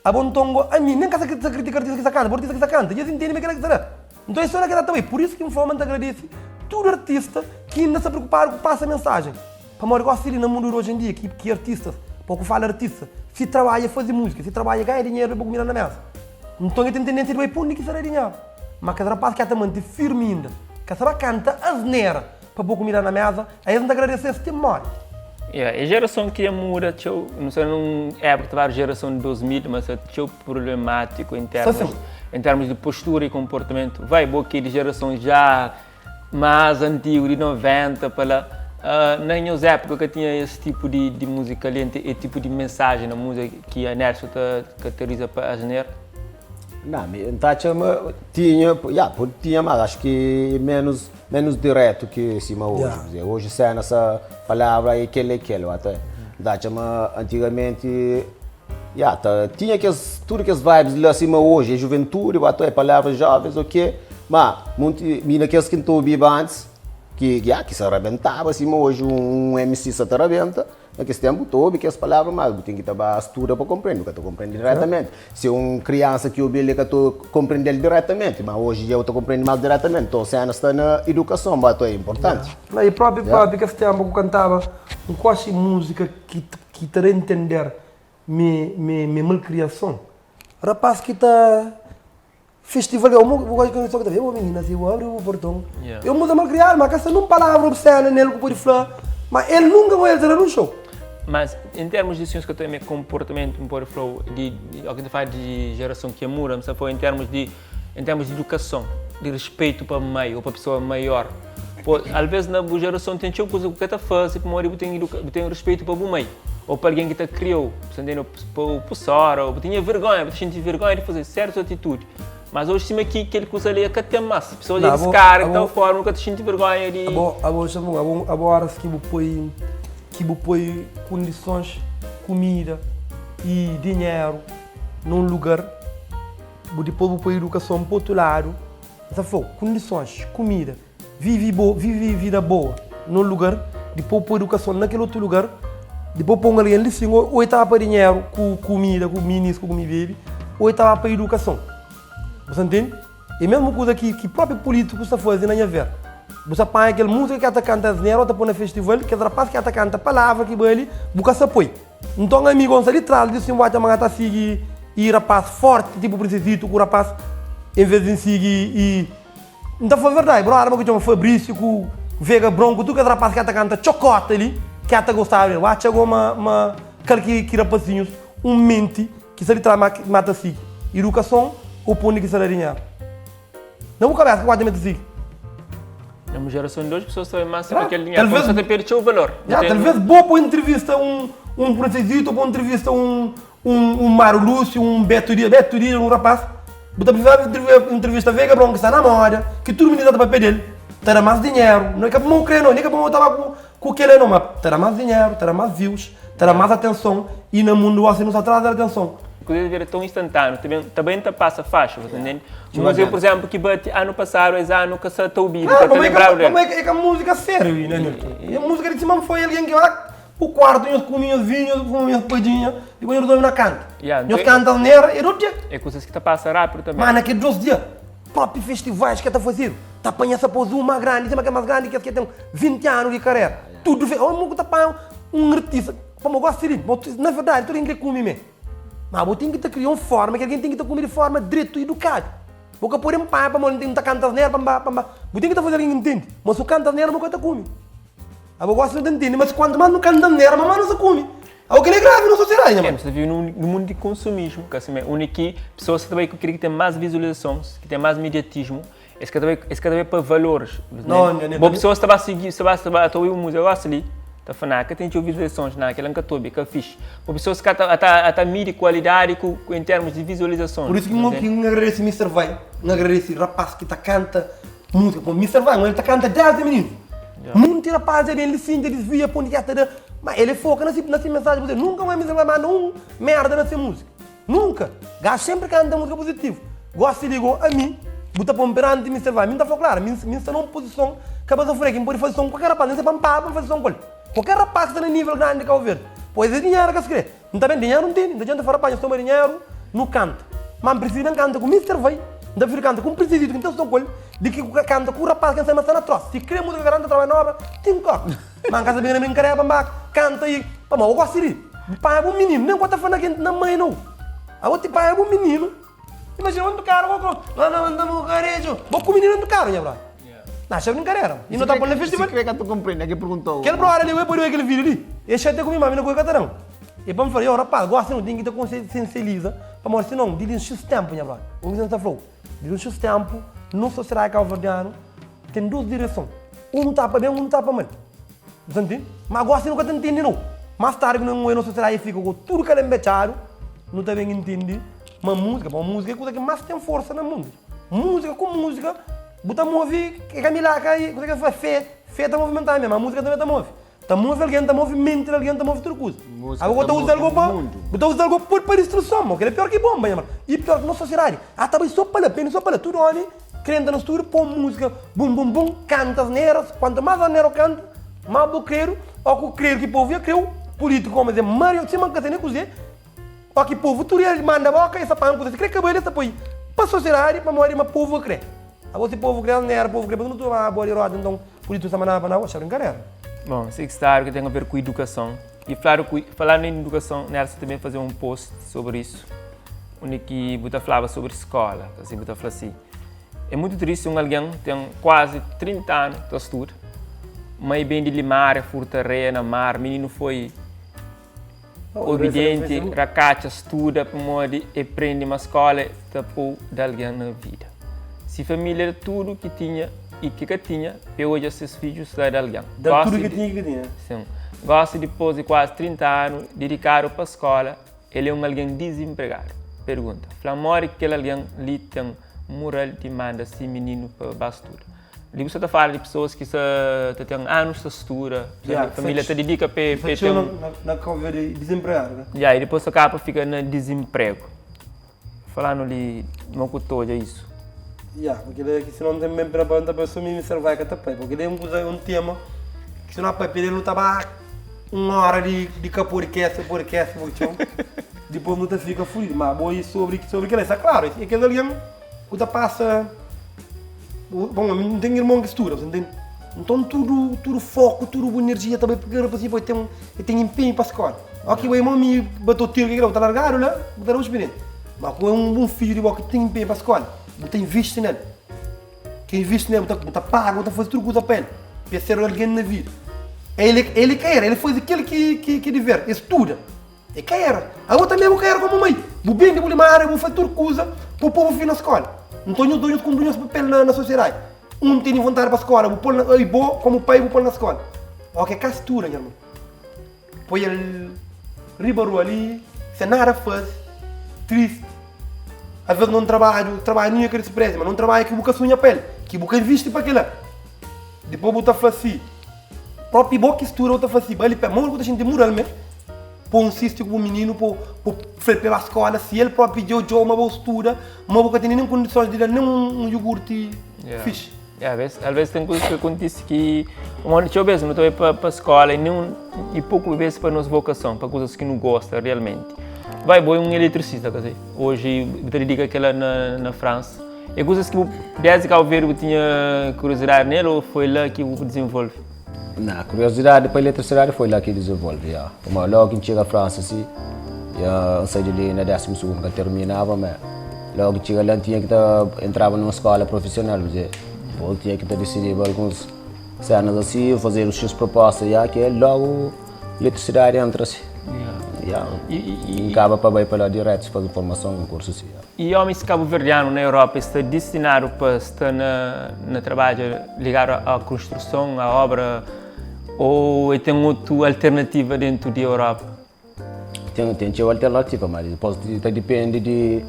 Abo nton go, ami nen ka sa kritika artista ki sa kanta, bo artista ki sa kanta, dja es intende ma kila ki sa da. Nton é so na kila ta bai. Pur isu ki N fla ma N ta agradese tudu artista ki inda sta preokupadu ku pasa mensajen. Pamodi gosi li na mundu di oji en dia ki ki artistas, pa ku fala artista, si trabadja é faze muzika, si trabadja é ganha dinheru pa kumida na mesa. Nton e ten tendensia di bai pa undi ki sa da dinheru. Ma kes rapaz ki ata mante firmi inda, ka sa ba kanta asnera pa pô kumida na mesa, a es N ta agradese-s ti morti. Yeah, é gerason ki dja muda txeu, nu sta num época ta fala gerason di 2000, mas sta txeu problemático em termos, Sta sim. em termos de postura e comportamento. Vai, bo ki é di gerason já mais antigo, di 90 pa lá, uh, na nhos época ka tinha esse tipo di, di música ali, esse tipo di mensagem na música ki a Nelson ta caracteriza pa asnera? Não, mi N ta atxa ma tinha, ya, pode tinha, mas acho que menos, menos direto que sima hoje. Yeah. Quer dizer, hoje cena essa palavra é kel é kel, até. N ta atxa ma antigamente, ya, ta, tinha kes, tudo kes vibes lá sima hoje, é juventude, até, é palavras jovens, ok, ma, monti, mi na kes ki N ta obiba antes, ki, ya, ki sa rabentaba, sima hoje um MC sa ta rabenta, Na kes ténpu, bu ta obi kes palavra, má bu ten ki ta ba studa pa konprende. Bu ka ta konprende diretamenti. Si un kriansa ki obi-l, el ka ta konprende-l diretamenti. Má oji dja bu ta konprende más diretamenti. Nton, séna sta na idukason, ba, é inportanti. La i propi propi kes ténpu ku kantaba un koxi múzika ki ki ta da entender mi mi mi malkriason. Rapaz ki ta Festival é uma coisa que eu só que eu menina se eu abri o portão. Yeah. Eu muda malcriado, mas que num palavra obscena nele que pode falar, mas ele nunca vai entrar num show. Mas em termos de senhores que eu tenho comportamento, um pode falar de, de, ao que te fala de geração que muda, mas foi em termos de em termos de educação, de respeito para mãe ou para pessoa maior. Pô, às vezes na boa geração tem txeu coisa que tá faz, como eu tenho tenho respeito para a mãe ou para alguém que te criou, você entende? Para o professor, ou tinha vergonha, você sentia vergonha de fazer certas atitudes. Mas hoje, cima aqui, aquele coisa ali é que tem mais. Pessoas Não, de abo- cara, de abo- tal forma, nunca te sente vergonha de. Abo, abo, chama, abo, abo horas que bu põe, que bu põe condições, comida e dinheiro num lugar, bu depois bu põe educação para outro lado, você falou, condições, comida, vive bo, vive vida boa num lugar, depois põe educação naquele outro lugar, depois põe alguém ali sim, ou, ou estava para dinheiro, com comida, com minis, com comida baby, ou estava para educação. Você entende? É a mesma coisa que que próprio político está fazendo na minha ver. Você apanha aquele música que ata canta asneira, outra põe no festival, que rapaz que ata canta palavra que vai ali, buca se apoia. Então, amigo, ali atrás, disse assim, vai tá seguir e rapaz forte, tipo Princesito, com o rapaz, em vez de seguir e Então foi verdade, bro, era que chama Fabrício, com Vega Bronco, tudo que rapaz que ata canta chocota ali, que ata gostava dele. Lá chegou uma, uma, aquele que, que rapazinhos, um mente, que se ali mata seguir. Educação, ou põe que se dinheiro. Na bu kabesa ki bu atxa ma el ta sigi? Na un jerason di oji pesoas ta bai más pa kel dinheru, talvez, ta perde txeu valor. Ya, talvez bo pode entrevista un un Francesito, pode entrevista un un un Mário Lúcio, un Beto Dias, Beto Dias, un rapaz. Bu ta precisaba entrevista Vega Bron ki sta na moda, ki tudu mininu ta papia del, ta da más dinheru. Não é ka pamodi kre no, nem ka pamodi ta ba ku ku kele no, ma ta da más dinheru, ta da más views, ta da más atenson e na mundu gosi nu sta atrás di atenson. Kuzas bira tão instantâneo, também, também ta passa fácil, tá entendendo? Música, por exemplo, que bate ano passado, esse ano que sa ta ouvido, ka ta lembrado dele. Mas é que a música sério, né, Nilton? E a música de cima foi alguém que lá o quarto, nhos come nhos vinho, nhos fuma nhos padinha, depois nhos dorme na canta. Yeah, Nhos canta asneira, é do dia. É coisas que ta passa rápido também. Mas naquele dois dias, próprios festivais que ta fazido, ta apanha essa pose uma grande, cima que é mais grande que as que tem 20 anos de carreira. Tudo, olha, que ta apanha um artista, como eu gosto de, na verdade, tudo que come mesmo. Mas bo ten ki ta kria un forma ki algen ten ki ta kume di forma dretu i edukadu. Bo ka pode npanha pamodi N ta kanta asnera pa N ba pa N ba. Bu ten ki ta faze algen ntende ma si bu kanta asnera bu ka ta kume. Abo gosi nu ta ntende ma si kuantu mas nu kanta asnera ma mas nu sa kume. Abo kel-li é gravi na sosiedadi nha mano. É, nu sta vive num mundu di konsumismu, ka sima undi ki pesoas sa ta bai ku kel ki ten mas vizualizasons, ki ten mas midiatismu, es ka ta bai, es ka ta bai pa valoris. Bo pesoas ta ba sigi, ta ba, ta ba ta obi un múzika gosi li, ta fla, nah, ka ten txeu vizualizasons, nah, kel-la N ka ta obi, ka fixi. Bo pesoas ka ta, ta, ta midi kualidadi ku, ku en termus di vizualizasons. Pur isu ki N, ki N agradese Mister Vai, N agradese rapaz ki ta kanta múzika ku Mister Vai, el ta kanta desdi mininu. Munti rapaz dja ben li sinti, disvia pa undi ki el ta da, ma el é foka na si, na si mensaji puzitivu. Nunka un Mister Vai manda un merda na se múzika. Nunka! Gajo sempri kanta múzika puzitivu. Gosi li go, ami, bu ta pon peranti Mister Vai. Mi N ta fla klaru, mi N sta na un puzison ka ba sofrê, ki N pode faze son ku kualker rapaz, nen se pa N paga pa N faze son ku el. Kualker rapaz ki sta na nível grandi di Kau Verdi. Pois é dinheru ka es kre. N ta ben, dinheru N tene, N ta djanta fla rapaz, nhos toma dinheru, nu kanta. Ma N prifiri ben kanta ku Mister Vai, N ta prifiri kanta ku un Prisizito ki N ten son ku el, di ki kanta ku rapaz ki N sabe ma sta na trósa. Si kre múzika garanta trabadju na obra, tin kóki. Ma N ka sabe na brinkadeira pa N ba kanta i pamodi bo gosta di ri. Bu panha bu mininu, nen ku ta fla na ken na mãe nau. Abo ti panha bu mininu, imajina bo ntu karu bo ku na na na bu kareju, bo ku mininu ntu karu nha brother. Na xa brinkadeira. I no ta pol na festival. Si kre ka ta komprende, ke perguntou. Kel brother li, pode obi kel video li, e xatia ku mi, ma mi na ku e ka ta dan. E pa mi fla, yo rapaz, gosi no ten ki ta konsiensializa, pamodi sinon, di li un xis tempu nha brother. Obi ki N ta flau, di li un xis tempu, nos sosiedadi kabuverdianu ten dos direson, un ta pa ben, un ta pa mal. Bu ta ntende? Ma gosi nu ka ta ntende nau. Mas tardi ku nu oja nos sosiedadi fika ku tudu kalembetxadu, nu ta ben ntende ma múzika, pamodi múzika é kuza ki mas ten forsa na mundu. Múzika ku múzika bu ta move, é ka milaka i kuza ki es fla fé, fé ta movimentadu mesmu, ma múzika tanbe ta move. Ta move algen, ta move menti di algen, ta move tudu kuza. Múzika Abo ta ta uza move algo pa, mundu. bu ta uza algo pa pa distruson, mo kel é pior ki bomba nha mano. I pior ki nos sosiedadi a ta bai so pa la, pende so pa la, tudu omi Krenta na studio pon música bum bum bum canta asneras quanto mais asnera o canta mais bo credo ó ku credo ki povo ya creu político como dizer mario sima nka sei nem kuze ó ki povo tudo el manda boca essa panha kuze si kre cabelo essa poi pa sociedade pamodi ma povo kre abo si povo kre asnera povo kre pa tudo ma bo di roda então político sa mandaba pa nau axa brincadeira. Bom, sei que está que tem a ver com educação. E claro, falando em educação, Nelson também fazer um post sobre isso. Undi ki bu ta flaba sobri skola, asi bu ta fla si, É mutu tristi un algen ten kuazi 30 anu ta studa, ma e bende limaria, furta areia na mar, mininu foi obidienti, rakatxa, studa pamodi e prende ma skola ta pou da algen na vida. Si familia da tudu ki tinha i ki ka tinha pa e odja ses fidjus ta da algen. Da tudu ki tinha i ki ka tinha. Sin. Gosi dipôs di kuazi 30 anu didikadu pa skola, El é un algen dizinpregadu. Pergunta, Fla modi ki kel algen li ten mural di manda se mininu pa ba studa? Li bu sta ta fala di pesoas ki sta ta ten anus ta studa, família ta didika pa e ten. Na kau di dizinpregadu, ne? Ya, i dipôs ta kaba pa fika na dizinpregu. Fla-nu li ma ku ta odja isu. Ya, porque daí ki senão tem bem para banda para só mim ser vai ka ta pai, porque daí um coisa um tema que se não papel ele não tá ba uma hora de de ka podcast, podcast, porque depois não tá fica fudido, mas bom e sobre sobre aquilo, está claro, é aquele alguém que tá passa bom, não tem irmão que estuda, você entende? Então tudo, tudo foco, tudo energia também porque ele assim, tem, tem empenho para a escola. Ok, o irmão me bateu tiro que tá largado lá, tá um experiente. Mas com um, um filho de que tem empenho para a escola, bu ta invisti nel. Ke invisti nel, bu ta, bu ta paga, bu ta faze tudu kuza pa el, pa el ser algen na vida. El, el ka era, el faze kel ki, ki, ki dever, el studa. El ka era. Abo tanbe bu ka era komu mai. Bu bende bu limaria, bu faze tudu kuza pa bu poi bu fidju na skola. Nton nhos doi nhos kunpri nhos papel na sosiedadi. Un tene vontadi pa skola, bu pol na, i bo komu pai bu pol na skola. Oki é ka studa, nha irmon. Poi el riba rua li, sen nada faze, tristi. Alvês na un trabadju, trabadju nin é ka disprezi, ma na un trabadju ki bu ka sunha pa el, ki bu ka invisti pa kila. Dipôs bu ta fla si, própi bo ki studa bu ta fla si, bali pena, modi ku ta xinti mural mê? Pa bu insisti ku bu mininu pa bu fla-l pa el ba skóla, si el própi dja odja-u ma bo studa, ma bu ka tene nen kondisons di da-l nen un iogurti fixi. Alvês ten kuzas ki kontise ki pamodi txeu bês nu ta bai pa skóla i nen i poku bês pa nos vokason, pa kuzas ki nu gosta realmenti. Vai, bo é un eletricista, ka si? Oji bu ta didika kila na Fransa. É kuzas ki bu desdi Kabu Verdi bu tinha kuriozidadi nel ô foi la ki bu dizenvolve? Na, kuriosidadi pa eletrisidadi foi la ki dizenvolve, ya. Pamodi logu ki N txiga Fransa si, ya, N sai di li na désimu sugundu, ka terminaba, ma logu ki txiga la N tinha ki ta entraba numa skóla profisional, bu dizê, dipôs N tinha ki ta disidiba alguns sénas asi, fazedu xis proposta, ya, ki logu eletrisidadi entra si. Ya, N kaba pa bai pa la diretu faze formason, un kursu si, ya. I omis kabuverdianu na Europa sta distinadu pa sta na na trabadja ligadu a konstruson, a obra ou e ten otu alternativa dentu di Europa? Ten, ten txeu alternativa, ma dipos ta dipende di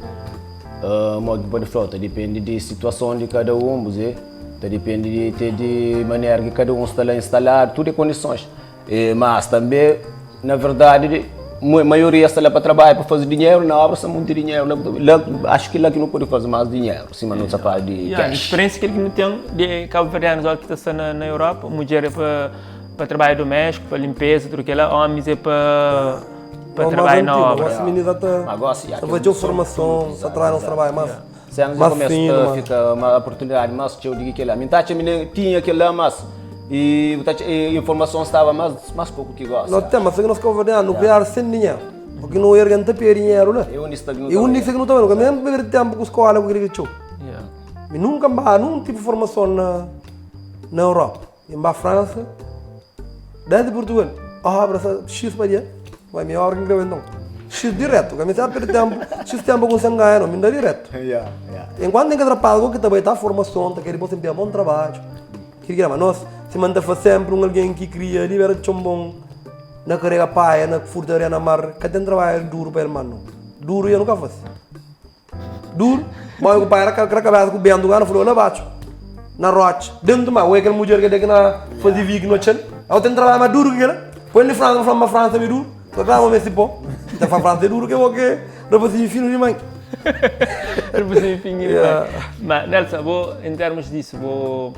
modi ki pode flau, ta dipende di situason di kada un, bu ze, ta dipende di te di manera ki kada un sta la instaladu, tudu é kondisons. E, mas tanbe, na verdadi, maioria sta la pa trabadja pa faze dinheru, na obra sta monti dinheru la, la acho ki la ki nu pode faze mas dinheru, sima nu ta fala di cash. Experiência kel ki nu ten di kabuverdianus ora ki ta sta na Europa, mudjer é pa pa trabadju doméstiku, pa limpeza, tudu kela, omis é pa pa trabadja na obra. Gosi minina ta ta faze txeu formason, ta trabalha nos trabadju mas mas finu, mas fika ma oportunidadi mas txeu di ki kela. Mi ta atxa mi nen tinha kela mas e bu ta atxa e informason staba mas mas poku ki gosi. No ten, mas ki nos kabuverdianu nu kriadu sen dinheru, porque no erga no ta perde dinheru la. E undi sta ki nu ta. E undi sta ki nu ta bai, nu ka mesmu perde tempu ku skola ku kila ki txeu. Mi nunka N ba nun tipu formason na na Europa. Mi N ba Fransa, desdi Purtugal, obra sa X pa dia, ma mi obra ki N kreba enton. X diretu, ka mi sa perde tempu, X tempu ku N sen ganha no, mi N da diretu. Enkuantu N ka trapaza ku ki ta bai ta formason, ta kere bo sen pia bon trabadju. Kiri kiri, ma nos, sima N ta fla sempri, un algen ki kria li bera txon bon na karega paia, na furta areia na mar, ka ten trabadju duru pa el ma no. Duru e nu ka fasi. Duru, mãe ku pai era kra kabesa ku bentu gana falou la baxu na rocha dentu mar oi kel mudjer ke deki na fazi vigi no txel ela ten trabalho mais duru ke kela põe li França fala ma França mi duru ta fala ma mesti pó ta fala França é duru ke bo ke rapazinho fino di mãe rapazinho fino di mãe ma Nelson bo em termos disso bo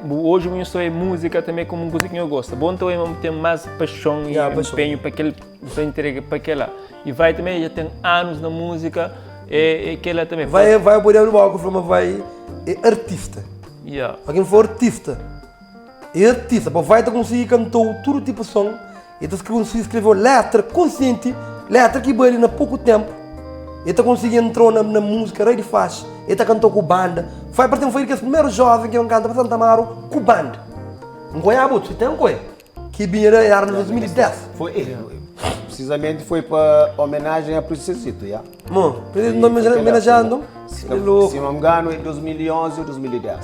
Hoje bu só é música também como uma coisa que eu gosto. Bom então eu tenho mais paixão e yeah, empenho para aquele você entrega para aquela. E vai também já tem anos na música e, e aquela também. Vai vai poder abrir boca, mas vai é artista. Yeah. Para quem for artista, é artista, para vai tá conseguir cantar todo tipo de som, e tá conseguir escrever letra consciente, letra que vai na pouco tempo. E ta conseguir entrou na, na música rei de faixa, e ta cantou com banda. Foi para ter foi que os primeiros jovens que eu canta para Santa Amaro com banda. Não conhece a se tem coi. Que vinha era em 2010. Foi, precisamente foi para homenagem a Princesito, já. Bom, Princesito não homenageando. Se não me engano, em 2011 ou 2010.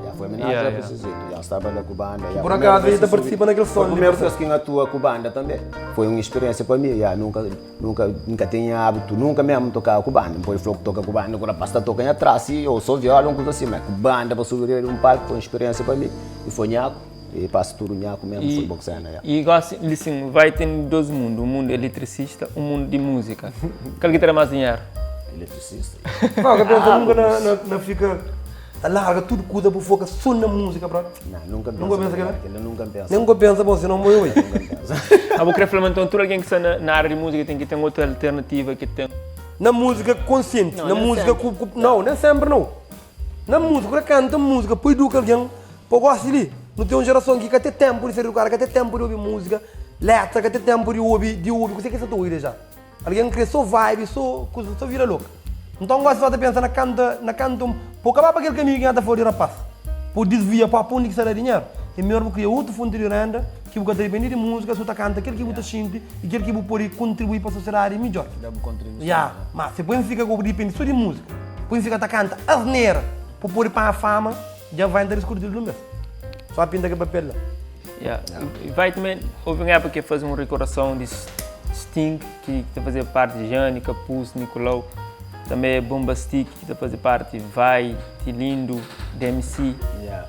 Já foi homenagem yeah, a Princesito. Yeah. Já estava lá com banda. Yeah. Por acaso ele participa naquele som. Foi a primeira vez que eu atua com banda também. Foi uma experiência para mim. Yeah. Nunca, nunca, nunca tinha hábito, nunca mesmo tocava com banda. Depois falou que toca com banda, quando rapaz está tocando atrás, e eu sou viola, uma coisa assim, mas com banda para subir um palco foi uma experiência para mim. E foi nhaco. E passa tudo nhaco mesmo, e, foi boxena. Yeah. E gosto, assim, vai ter dois mundos, um mundo eletricista, um mundo de música. Qual que terá mais dinheiro? Eletricista. Não, que pensa nunca na, na, na fica larga tudo cuida por foca só na música, bro. Não, nunca pensa. Nunca pensa que não? Nunca pensa. Nunca pensa, bom, senão morreu aí. Nunca pensa. Ah, vou querer falar, então, tudo alguém que está na, na área de música tem que ter outra alternativa que tem. Na música consciente, não, na música com, com, não, nem sempre não. Na música, canta música, põe educa alguém, pô gosta ali. Não tem uma geração que quer ter tempo de ser educada, quer ter tempo de ouvir música, letra, quer ter tempo de ouvir, de ouvir, você que está ouvir já. Algen kre so vibe, so kuza, so vida loka. Nton gosi sa ta pensa na kanta, na kanta un po ka ba pa kel kaminhu ki nha ta fla di rapaz. Po disvia pa pa undi ki sta da dinheru. É midjor bu kria otu fonti di renda ki bu ka ta dipende di múzika, su ta kanta kel ki bu ta xinti i kel ki bu pode kontribui pa sosiedadi midjor. Da bu kontribuison. Ya, ma si bu fika ku bu dipende so di múzika. Pui fika ta kanta asnera pa pode panha fama, dja vai N ta diskutidu di un bes. Só pinta kel papel la. Yeah. E vai também, houve uma época que fazia uma recordação de Sting, que tá fazia parte de Jane, Capuz, Nicolau, também Bombastic, que tá fazia parte Vai, Tilindo, DMC. Yeah.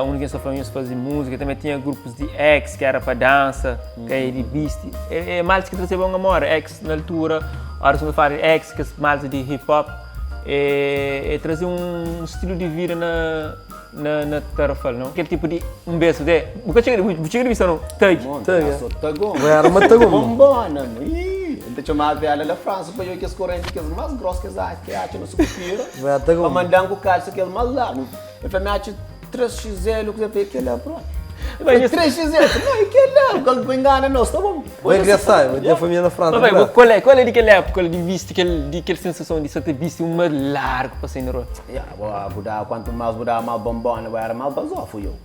Um que essa família fazia música, também tinha grupos de ex que era para dança, que é de beast. É, é mais que trazia bom amor, ex na altura, a hora que fala ex, que é mais de hip hop, é, é trazer um estilo de vida na na, na Tarrafal, não? Aquele tipo de um beijo de. Nunca chega de chega de vista não? Tag. Tag. Só tagom. Era uma tagom. Bombona, ih, ele te chamava ela da França para eu que as correntes que as mais grossas que as que acha no sucupira. Vai tagom. Para mandar com calça que as mais largas. Eu falei, me acha 3XL, que você fez aquele lá, pronto. Mas 3XL, não, aquele lá, o que engana nós, tá bom. Vai engraçado, vai ter a família na França. Mas vai, qual é daquela época de viste aquele, de aquela sensação de só ter visto uma largo para sair na rua? Yeah, vou dar, quanto mais vou dar, mais bombona, era mais basofo eu.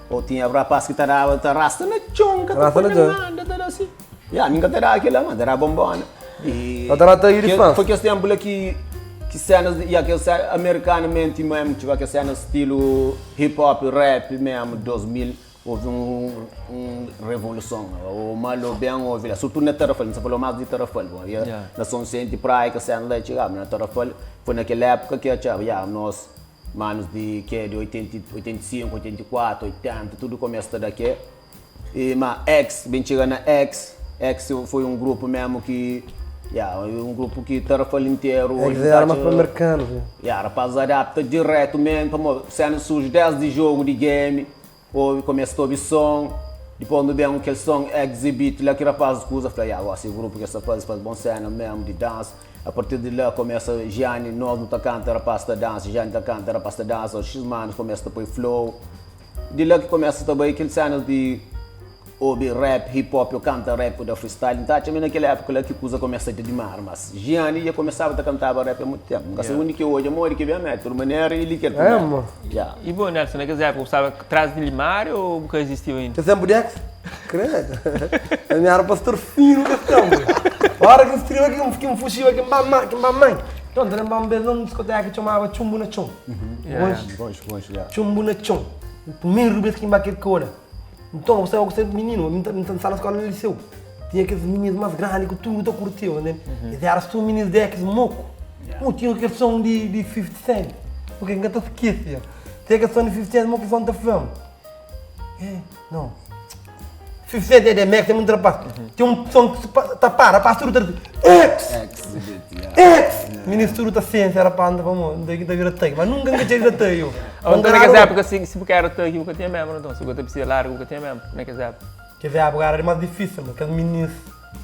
Ou tinha rapaz que tarava, rasta na chonca, Rasta na chonca. Nada, tá assim. Yeah, nunca terá aquilo, mas era bombona. E Mas era até ir de França. Foi que esse tempo lá que que cenas, e aquele americanamente mesmo, tipo aquela cena estilo hip hop, rap mesmo, 2000, houve um, um revolução, o mal ou bem houve lá, sobretudo na Tarrafal, não se falou mais de Tarrafal, bom, e Yeah. na São Vicente, Praia, que a cena lá chegava, na Tarrafal, foi naquela época que tinha, yeah, nós, manos de, que, de 80, 85, 84, 80, tudo começa daqui. E, mas X, bem chega na X, X foi um grupo mesmo que, yeah, um grupo que Tarrafal inteiro. É hoje que era tá mais para americanos. né? Yeah, rapaz adapta direto mesmo, para cena surge desde jogo de game, ou começa a ouvir som, depois quando vem aquele som exhibit lá que o rapaz usa, fala, yeah, agora esse grupo que essa faz, faz bom cena mesmo de dança. A partir de lá começa Gianni, nós não tá canta, rapaz tá dança, Gianni tá canta, rapaz tá dança, os X manos começa a pôr flow. De lá que começa também aquele cenas de ouvir rap, hip hop, eu canto rap da freestyle. Então, também naquela época lá que coisa começa a ter mar, mas Gianni já começava a cantar rap há muito tempo. Nunca sei onde que hoje, amor, que vem, de toda maneira, ele quer. É, mano. Já. E bom, Nelson, naquela época, estava atrás de Limário ou nunca existiu ainda? Você sempre de Credo. A minha era pastor fino desse tempo. A hora que se aqui, que me fugiu aqui, que mamãe. Então, tinha um beijo numa discoteca que chamava Chumbo na Chum. Hoje, Bons, bons, já. Chumbo na Chum. O primeiro vez que me aquele cola. Então, você é menino, eu me na escola no liceu. Tinha aqueles meninos mais grandes que tudo curtiu, né? E era só meninos de moco. Não tinha aquele som de 50 Cent. Porque nunca te esquece. Tinha aquele som de 50 Cent, moco som da fama. É, não. 50 Cent é de Max, é muito rapaz. Tem um som que tá para, rapaz, tudo tá. X! Exhibit, yeah. X! Ministro da ciência era para andar, vamos, daqui da vira tag, mas nunca nunca tinha tag eu. Então, naquela época, se você era tag, você tinha mesmo, então. Se você precisa largo, você tinha mesmo, naquela época. Quer dizer, agora era mais difícil, porque os meninos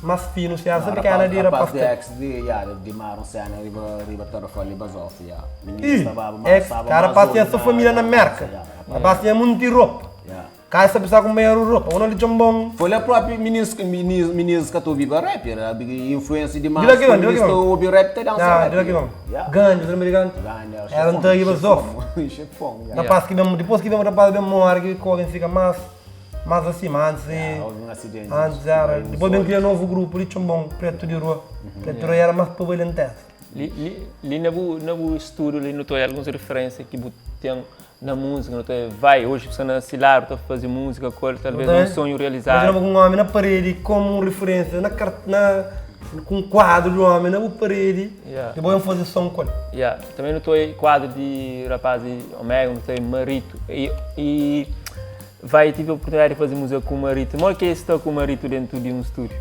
mais finos, já sabe que era de ir Rapaz de para ex de, yeah, de mar, cena, riba, riba Tarrafal, riba Zof, yeah. Menino Ih, estava, ex, cara, passei a sua família na América. Rapaz, tinha muito roupa. Yeah. Cara, sabe só como era roupa. Onde ele bom. Foi lá próprio meninos, meninos, meninos que tu vive rap, era influência de mais. De lá que vem, de lá que vem. ouve rap, te dança Ah, rap. de lá que vamos. Yeah. Ganho, os americanos. Ganho, Era um tag Zof. Chefão, yeah. Rapaz que mesmo, depois que vem o rapaz bem morre, que corre fica mais, mais acima, antes e... Houve um acidente. Antes era, depois vem criar um novo grupo, de Chumbom, Preto de Rua. Preto de Rua era mais para o Li, li, li na bu, na bu estudo, li não algumas referências que bu tem na música, não tem vai, hoje você na Cilar, tá fazer música, qual talvez um sonho realizado. Imagina com um homem na parede, como referência, na, na, com um quadro do homem na parede, Yeah. depois eu fazer som com ele. Yeah. Também não estou quadro de rapaz de Omega, não estou Marito. E vai, tive a oportunidade de fazer música com o Marito. Como é que é estar com o Marito dentro de um estúdio?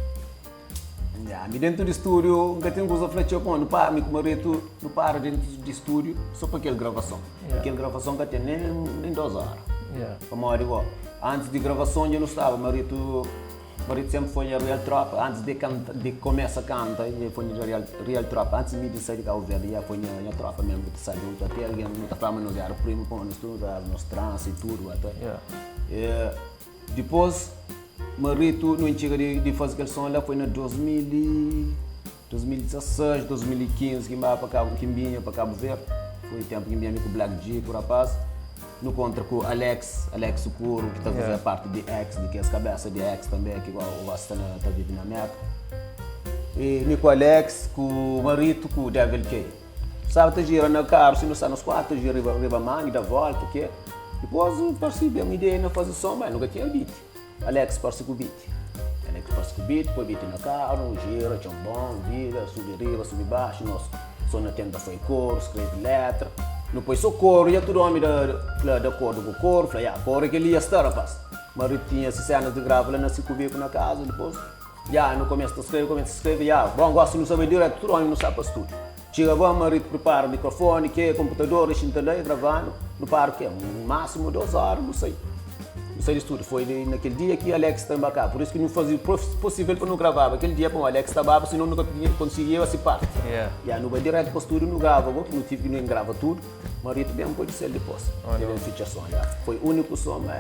Yeah, me dentro do estúdio, nunca tenho coisa flecha bom, não para, me com o marido, não para dentro do estúdio, só para aquela gravação. Yeah. Aquela gravação que tem nem 2 horas. Yeah. Como eu digo, antes de gravação eu não estava, marido, marido sempre foi a Real Tropa, antes de, canta, de começar a cantar, ele foi a Real Tropa, antes de sair de Cabo Verde, já foi a tropa mesmo, que sabe, até alguém não está falando, nós era primo, pô, nós tudo, nós trans e tudo, até. Yeah. É, depois, Marito não chega de fazer aquele som lá, foi em 2016, 2015, que para Cabo, que vinha para Cabo Verde. Foi o tempo que vinha com o Black G, com o rapaz. No contra com o Alex, Alex Socorro, que está fazendo Yeah. parte de X, de que é as cabeças de X também, que igual o Vasco está vivendo na América. E me com o Alex, com o Marito, com o Devil K. Staba ta gira na karu, si nu sta nos 4 ta gira riba riba mangi, da volta, ke. Dipos parsi ben ideia na fazi som, ma nu ka tinha beat. Alex parsi ku beat. Alex parsi ku beat, poi beat na karu, gira, txonbon, vida, subi riba, subi baxu, nos so na tenta fai koru, skrebe letra. Nu poi so koru, ya tudu omi da fla di akordu ku koru, fla ya koru é kel-li ya sta rapaz. Marit tinha si senas di grava la na si kubiku na kaza, dipos ya nu kumesa ta skrebe, kumesa ta skrebe, ya bon gosi nu sa bai diretu tudu omi nu sa pa studiu. Txiga bon Marit pripara mikrofoni, ke konputador, e xinta la e gravanu, nu para ke un masimu 2 ora nu sai. Nu sai di studiu, foi na kel dia ki Alex ta enbarkaba, pur isu ki nu fazi posivel pa nu gravaba kel dia pamodi Alex ta baba, sinon nu ka konsigiba si parti. Ya nu bai diretu pa studiu nu grava go, ki nu tivi ki nu grava tudu. Marito ben poi di sel dipos. El ben fitxa son ya. Foi uniku son ma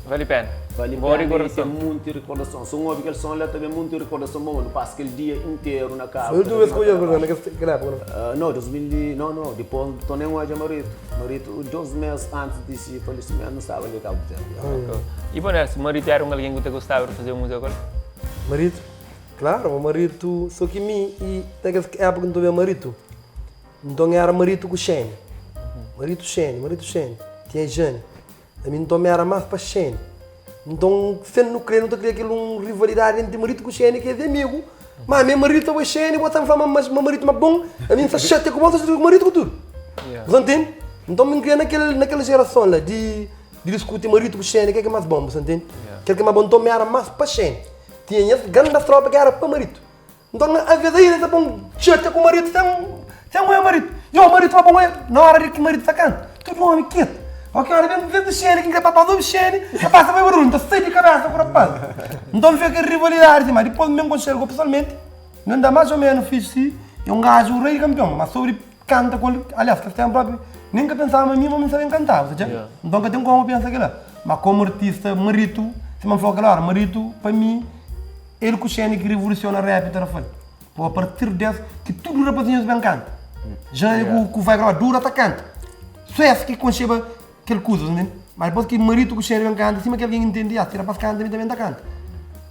Vali pena. Vali Boa pena e recordason. ten munti recordason. Si un obi kel son la ta ben munti recordason bon nu pasa kel dia interu na karu. Foi ultima vez ki odja Bruno na kel epoka no? Ah, no, 2000 e, no, no, dipos n torna N odja Marito. Marito dos mes antis di si falesimentu n staba li Kabu Verdi. Ok. I bo Nelson, Marito era un algen ki bu ta gostaba di fazeba múzika ku el? Marito? Klaru, Marito, so ki mi i na kes epoka ki n ta obiba Marito, Nton era maritu ku Xeni. Maritu Xeni, maritu Xeni. Tinha Jane. Ami nton mi era más pa Xeni. Nton, sen nu kre, nu ta kria kel un rivalidadi entri maritu ku Xeni, ki es é amigu. Má mi é maritu, abo é Xeni, bo ta fla ma ma maritu ma bon, ami N sta xatia ku bo, N sta xatia ku maritu ku tudu. Bu ta ntende? Nton mi N kria na kel na kel jerason la di di diskuti maritu ku Xeni, kel ki é más bon, bu ta ntende? Kel ki é más bon. Nton mi era más pa Xeni. Tinha nhas grandas trópa ki era pa maritu. Nton, alvês aí el ta pô-m txatia ku maridu sen, sen oia maridu. Yo, maridu ta pô-m oia na óra di ki maridu ta kanta. Tudu ómi ketu. Óki óra ben vês di Xeni ki N kre pa pasa obi Xeni, ta pasa pa barulhu, N ta sai di kabésa ku rapaz. Nton, fika kel rivalidadi si. Má dipôs N ben konxe-l go pesoalmenti, nu anda más ô ménus fixi si. É un gaju rei di kanpion, má sobri kanta ku el, aliás, kes ténpu própi nen ka pensaba ma mi ma mi N sa ben kantaba, sa txeu? Nton, ka ten komu pensa kel-la. Má komu artista, maridu, sima N fla-u kel óra, maridu pa mi. El ku Xeni ki revoluciona rap Tarrafal. Po a partir des ki tudu rapazinhos ben kanta. Jane ku ku vai grava dura ta kanta. So es ki konxeba kel kuza, ntende? Mas dipos ki Marito ku Xeni ben kanta, sima ki algen intende, ah, si rapaz kanta mi tanbe N ta kanta.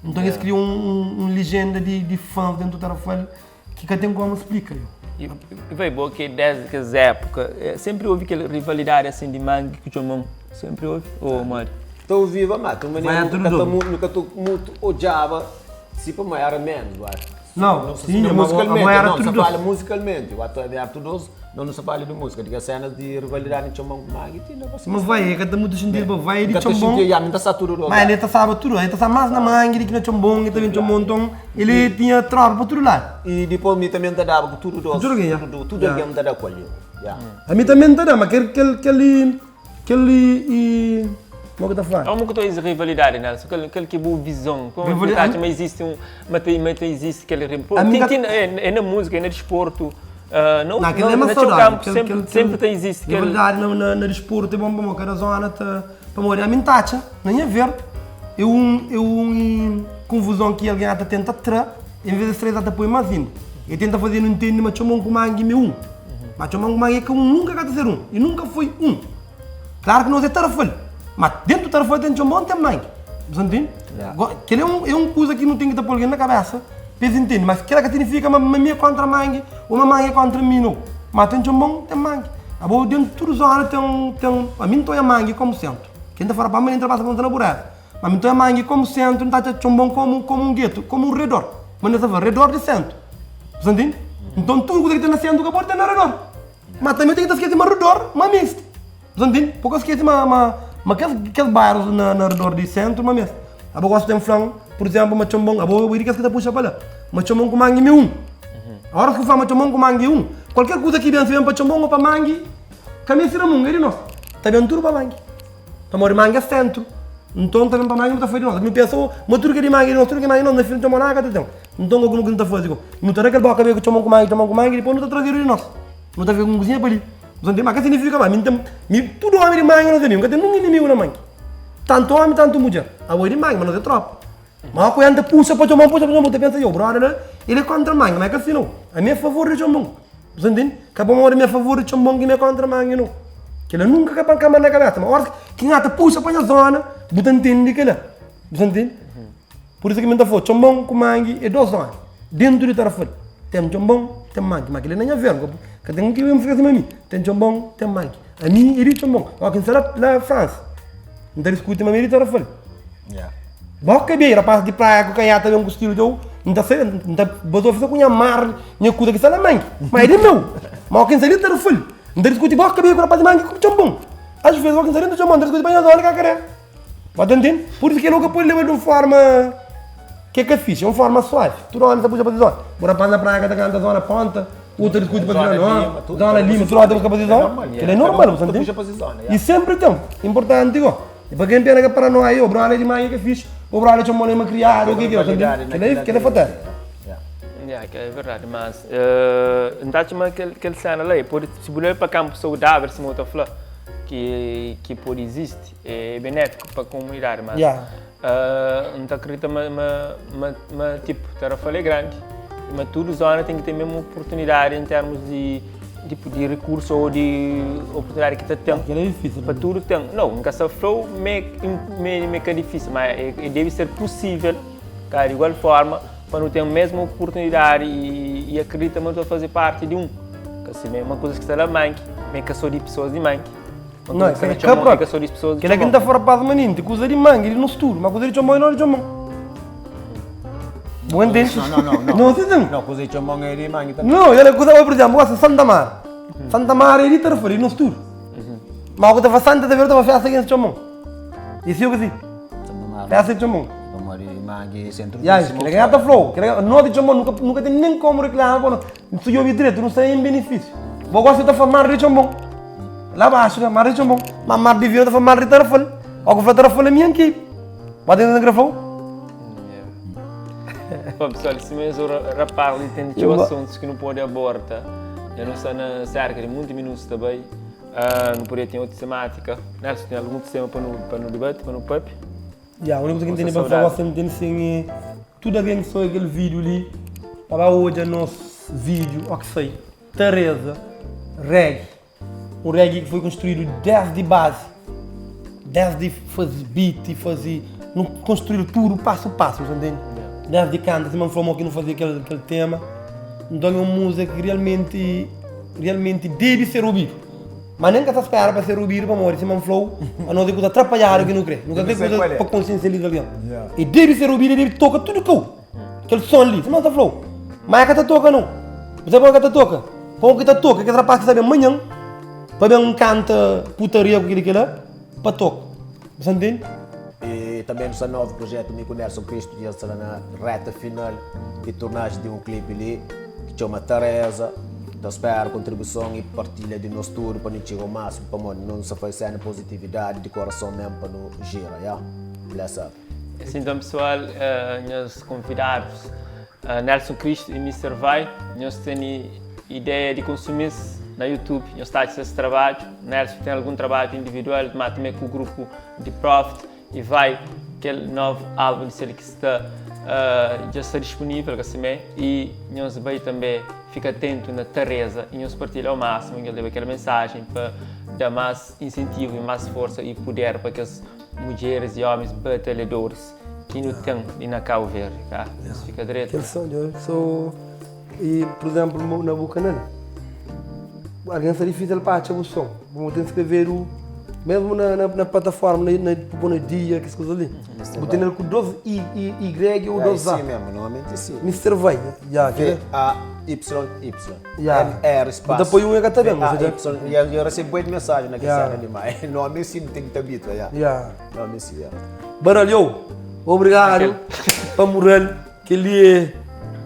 Nton es kria un un legenda di di fãs dentu Tarrafal ki ka ten komu splika yo. E vai bo ki desdi kes époka, sempri houve kel rivalidadi asin di mangi ku txomon? Sempri houve ou modi? Ta ouviba ma ta manera nu ka ta nu ka ta mutu odjaba si pa ma era menos eu acho. Não, sim, mas musicalmente, era não, tudo sa doce. fala musicalmente, eu acho era tudo doce, não não se fala de música, de cenas de rivalidade de txomon ku mangi, tinha você. Mas vai, é ka ta mutu sentido pa vai di Ka ta txombon. xinti, ya, mi ta sa tudo doce. Mas ele ta saba tudo, ele ta saba mais na mangi di ki na txombon, e ta ben txombon, então ele tinha tropa pa tudo lado. E depois mi também ta daba ku tudo doce. Tudo alguém, ya. Tudo, tudo Ya. alguém ta da ku ali. Ya. A mi também ta da, mas kel kel kel kel i como que ta fla? Como que tu és rivalidade, Nelson? Qual, qual que é a visão? Como que tu acha, mas existe um, mas tem, mas tem existe aquele pô, A tem, minha- tem, é, é na música, é na desporto, ah, não, Não, aquele não, é mais no teu saudável. campo Aquele- sempre, aquele- sempre tem existe aquele Rivalidade na, na, na desporto é bom para cada zona tá para morrer. A mim tacha, nem é ver. É um, é um confusão que alguém tá tenta tra, em vez de estresse tá põe mais ainda. Ele tenta fazer não entende, mas chama um com mangue me um. Mas chama um com mangue é que um nunca vai ser um. E nunca foi um. Claro que nós é tarafal, mas dentro do tarafal tem chambon, tem mangue. Você entende? Yeah. Aquele é um, é um coisa que não tem que estar por alguém na cabeça, para eles entendem. Mas aquilo que significa uma minha contra mangue, ou uma mangue contra mim, não. Mas tem chambon, tem mangue. Agora dentro de toda zona tem um, tem um, a mim não é mangue como centro. Quem está fora para mim entra passa para na buraco. Mas mim não é mangue como centro, não está chambon como, como um gueto, como um redor. Mas nessa vez, redor de centro. Você entende? Então tudo que tem na centro, acabou de ter na redor. Mas também tem que esquecer uma redor, uma mista. Você entende? Porque esquece uma, uma, uma aqueles, aqueles bairros na, na redor de centro, uma mista. A boa gosta de flan, por exemplo, uma chambão, a boa eu que tá puxa para lá. Uma chambão com mangue me um. A hora que eu falo uma chambão com mangue um, qualquer coisa que vem, se vem para chambão ou para mangue, caminho será um, ele nós. Tá bem tudo para mangue. Tá morre mangue é centro. Então tá bem para mangue, não tá feito nós. Me pensa, mas tudo que é de mangue, nós, tudo que é mangue, não, na frente de uma tá tem. Então como que não tá fazendo? Não tá naquele boca que chambão com mangue, chambão com mangue, depois não tá trazendo de nós. Não tá vendo com cozinha para ali. Você entende? Mas que significa, mas mim tem, mim, tudo homem de mangue não tem, nunca tem nenhum inimigo na mangue. Tanto homem, tanto mulher. A oi de mangue, mas não tem tropa. Mas a coisa puxa para chamar, puxa para chamar, você pensa, eu, brother, né? Ele é contra mangue, mas é que assim não. A minha favor de chamar. Você entende? Acabou uma hora minha favor de chamar, que me é contra mangue, não. Que ele nunca acaba com a na cabeça. Mas a hora que ngata puxa para a zona, você entende que ele. Você entende? Por isso que me tá falando, chambão com mangue é duas zonas. Dentro de Tarrafal. Tem chambão, tem mangue, mas aquele nem é ver. Ka ten ki ben fika sima mi. Ten txonbon, ten manki. Ami é di txonbon. Óki N sta la, la Fransa, N ta diskuti ma mi é di Tarrafal. Yeah. Boka bem, rapaz di praia ku kanhata ben ku stilu txeu, N ta sai, N ta bazofi sa ku nha mar, nha kuza ki sta na manki. Ma é di meu. Ma óki N sta di Tarrafal, N ta diskuti boka bem ku rapaz di manki ku txonbon. Às vezes óki N sta dentu txonbon, N ta diskuti pa nha zona ka kre. Ba ta ntende? Pur isu kel-la ka pode leba-l di un forma ki é ka fixi, é un forma suavi. Tudu ómi ta puxa pa se zona. Bu rapaz na praia ka ta kanta zona ponta, otu ta diskuti pa se zona, zona lima, tudu ómi ta buska pa se zona. Kel-la é normal, bu ta ntende? I sénpri ten. Inportanti go, é pa ken pena ka paranoia, ô brother di manha ka fixi, ô brother txoma-l é makriadu, ô ke ke, bu ta ntende? Kel-la é fatal. Ya, kel-la é verdadi, mas N ta atxa ma kel sena la, pode, si bu leba pa kanpu saudável, sima bu ta fla, ki pode izisti. É benéfico pa comunidade, mas yeah. uh, N ta acredita ma, ma, ma, ma tipo, Tarrafal é grande, ma tudo zona tem que ter mesma oportunidade em termos de tipo de recurso ou de oportunidade que ta tem. Aquilo é difícil. Pa tudo tem. Não, nunca sa flow me me me que é difícil, mas é, é, deve ser possível, tá? De igual forma, para não ter a mesma oportunidade e, e acredita mas fazer parte de um. Que assim, é uma coisa que está lá manque, me que sou de pessoas de manque. Não, é que ka própi. Kel-la ki N ta fla rapaz manenti, kuza di mangi di nos tudu, ma kuza di txonbon é nos di txonbon. Bu entende? Não, não, não. Não, sim, sim. Não, kuza di txonbon é di mangi também. Não, ela kuza, por exemplo, gosta Santa Mara. Santa Mara é di Tarrafal, é di nos tudu. Ma ku ta fla Santa ta ta fla festa ki txonbon. E si o que si? Santa Mara. Festa di txonbon. Pamodi mangi é centro Ya, kel-la ki ta fla, kel-la nos di txonbon nunka nunka ten nen komu reklama pa nos. Si obi dretu, nu sta en benefísiu. Bo gosta ta fla mar di txonbon. Lá baixo, né? Mar de Txonbon. Mas mar de Vila ta fla mar de Tarrafal. Ó, que fla Tarrafal é minha aqui. Bate na grafão. Bom, pessoal, esse mesmo rapaz ali tem dois assuntos que não pode abordar. Eu não sei na cerca de muitos minutos também. Uh, não poderia ter outra temática. Nelson, tem algum tema para no, para no debate, para no pub? Yeah, a única coisa que não tem para falar, você não tem sim é tudo alguém que só aquele vídeo ali, para hoje é nosso vídeo, ó que sei, Teresa, reggae. Um reggae que foi construído desde base, desde fazer beat, fazer, não construir tudo passo a passo, você entende? Desde canta, se não falou que não fazia aquele, aquele tema. Então é uma música que realmente, realmente deve ser ouvido. Mas nem que se espera para ser ouvido para morrer, se não falou, a não ser coisa atrapalhada que não crê. Nunca tem coisa para consciencializar alguém. E deve ser ouvido e deve tocar tudo que aquele som ali, se não está falou. Mas é que tá toca não. Você pode que tá toca. Como que tá toca, que rapaz que sabe amanhã, para bem canta putaria com aquele que lá, para toca. Você entende? E também no seu novo projeto, com Nelson Cristo, já está na reta final de tornagem de um clipe ali, que chama Teresa. Então espero contribuição e partilha de nós tudo para não chegar ao máximo, para não se fazer positividade de coração mesmo para não gira, yeah? Bless up. Assim, então, pessoal, uh, meus convidados, uh, Nelson Cristo e Mr. Vai, nós temos ideia de consumir na YouTube, nós está esse trabalho. Nelson tem algum trabalho individual, mas também com o grupo de Profit e vai aquele novo álbum de que está uh, já está disponível assim, e nós vai também fica atento na Teresa e nós partilha ao máximo ele leva aquela mensagem para dar mais incentivo e mais força e poder para que as mulheres e homens batalhadores que não tem e na Cabo Verde, tá? Nós fica direito. Aquele som, eu sou e por exemplo na Bucanal alguém está difícil para achar o som. Vou ter que escrever o mesmo na, na, na plataforma, na, na, na dia, que coisas ali. Vou ter com 12 I, I, Y ou 2 A. Sim mesmo, normalmente sim. Mr. Vai. Já, V A Y Y. Yeah. N R espaço. Depois um é que tá bem, V A você Y. E eu, eu recebo boa mensagem naquele Yeah. cena ali, mas nome sim tem que estar habituado, yeah. Yeah. Nome sim, yeah. Baralhou. Obrigado para Morel, que ele é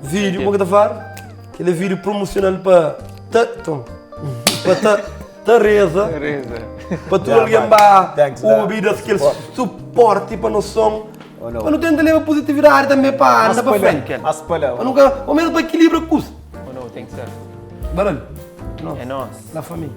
vídeo, como é que tá falando? Aquele vídeo promocional para para ta, Teresa, Teresa. para tu Yeah, alguém man. ba Thanks, man. ouvir aquele suporte para noção, Oh, não. para não tentar levar positividade também para andar para frente. Mas para Para nunca, ao menos para equilibrar o custo. Ou não, tem que ser. Baralho. Não. É nós. La família.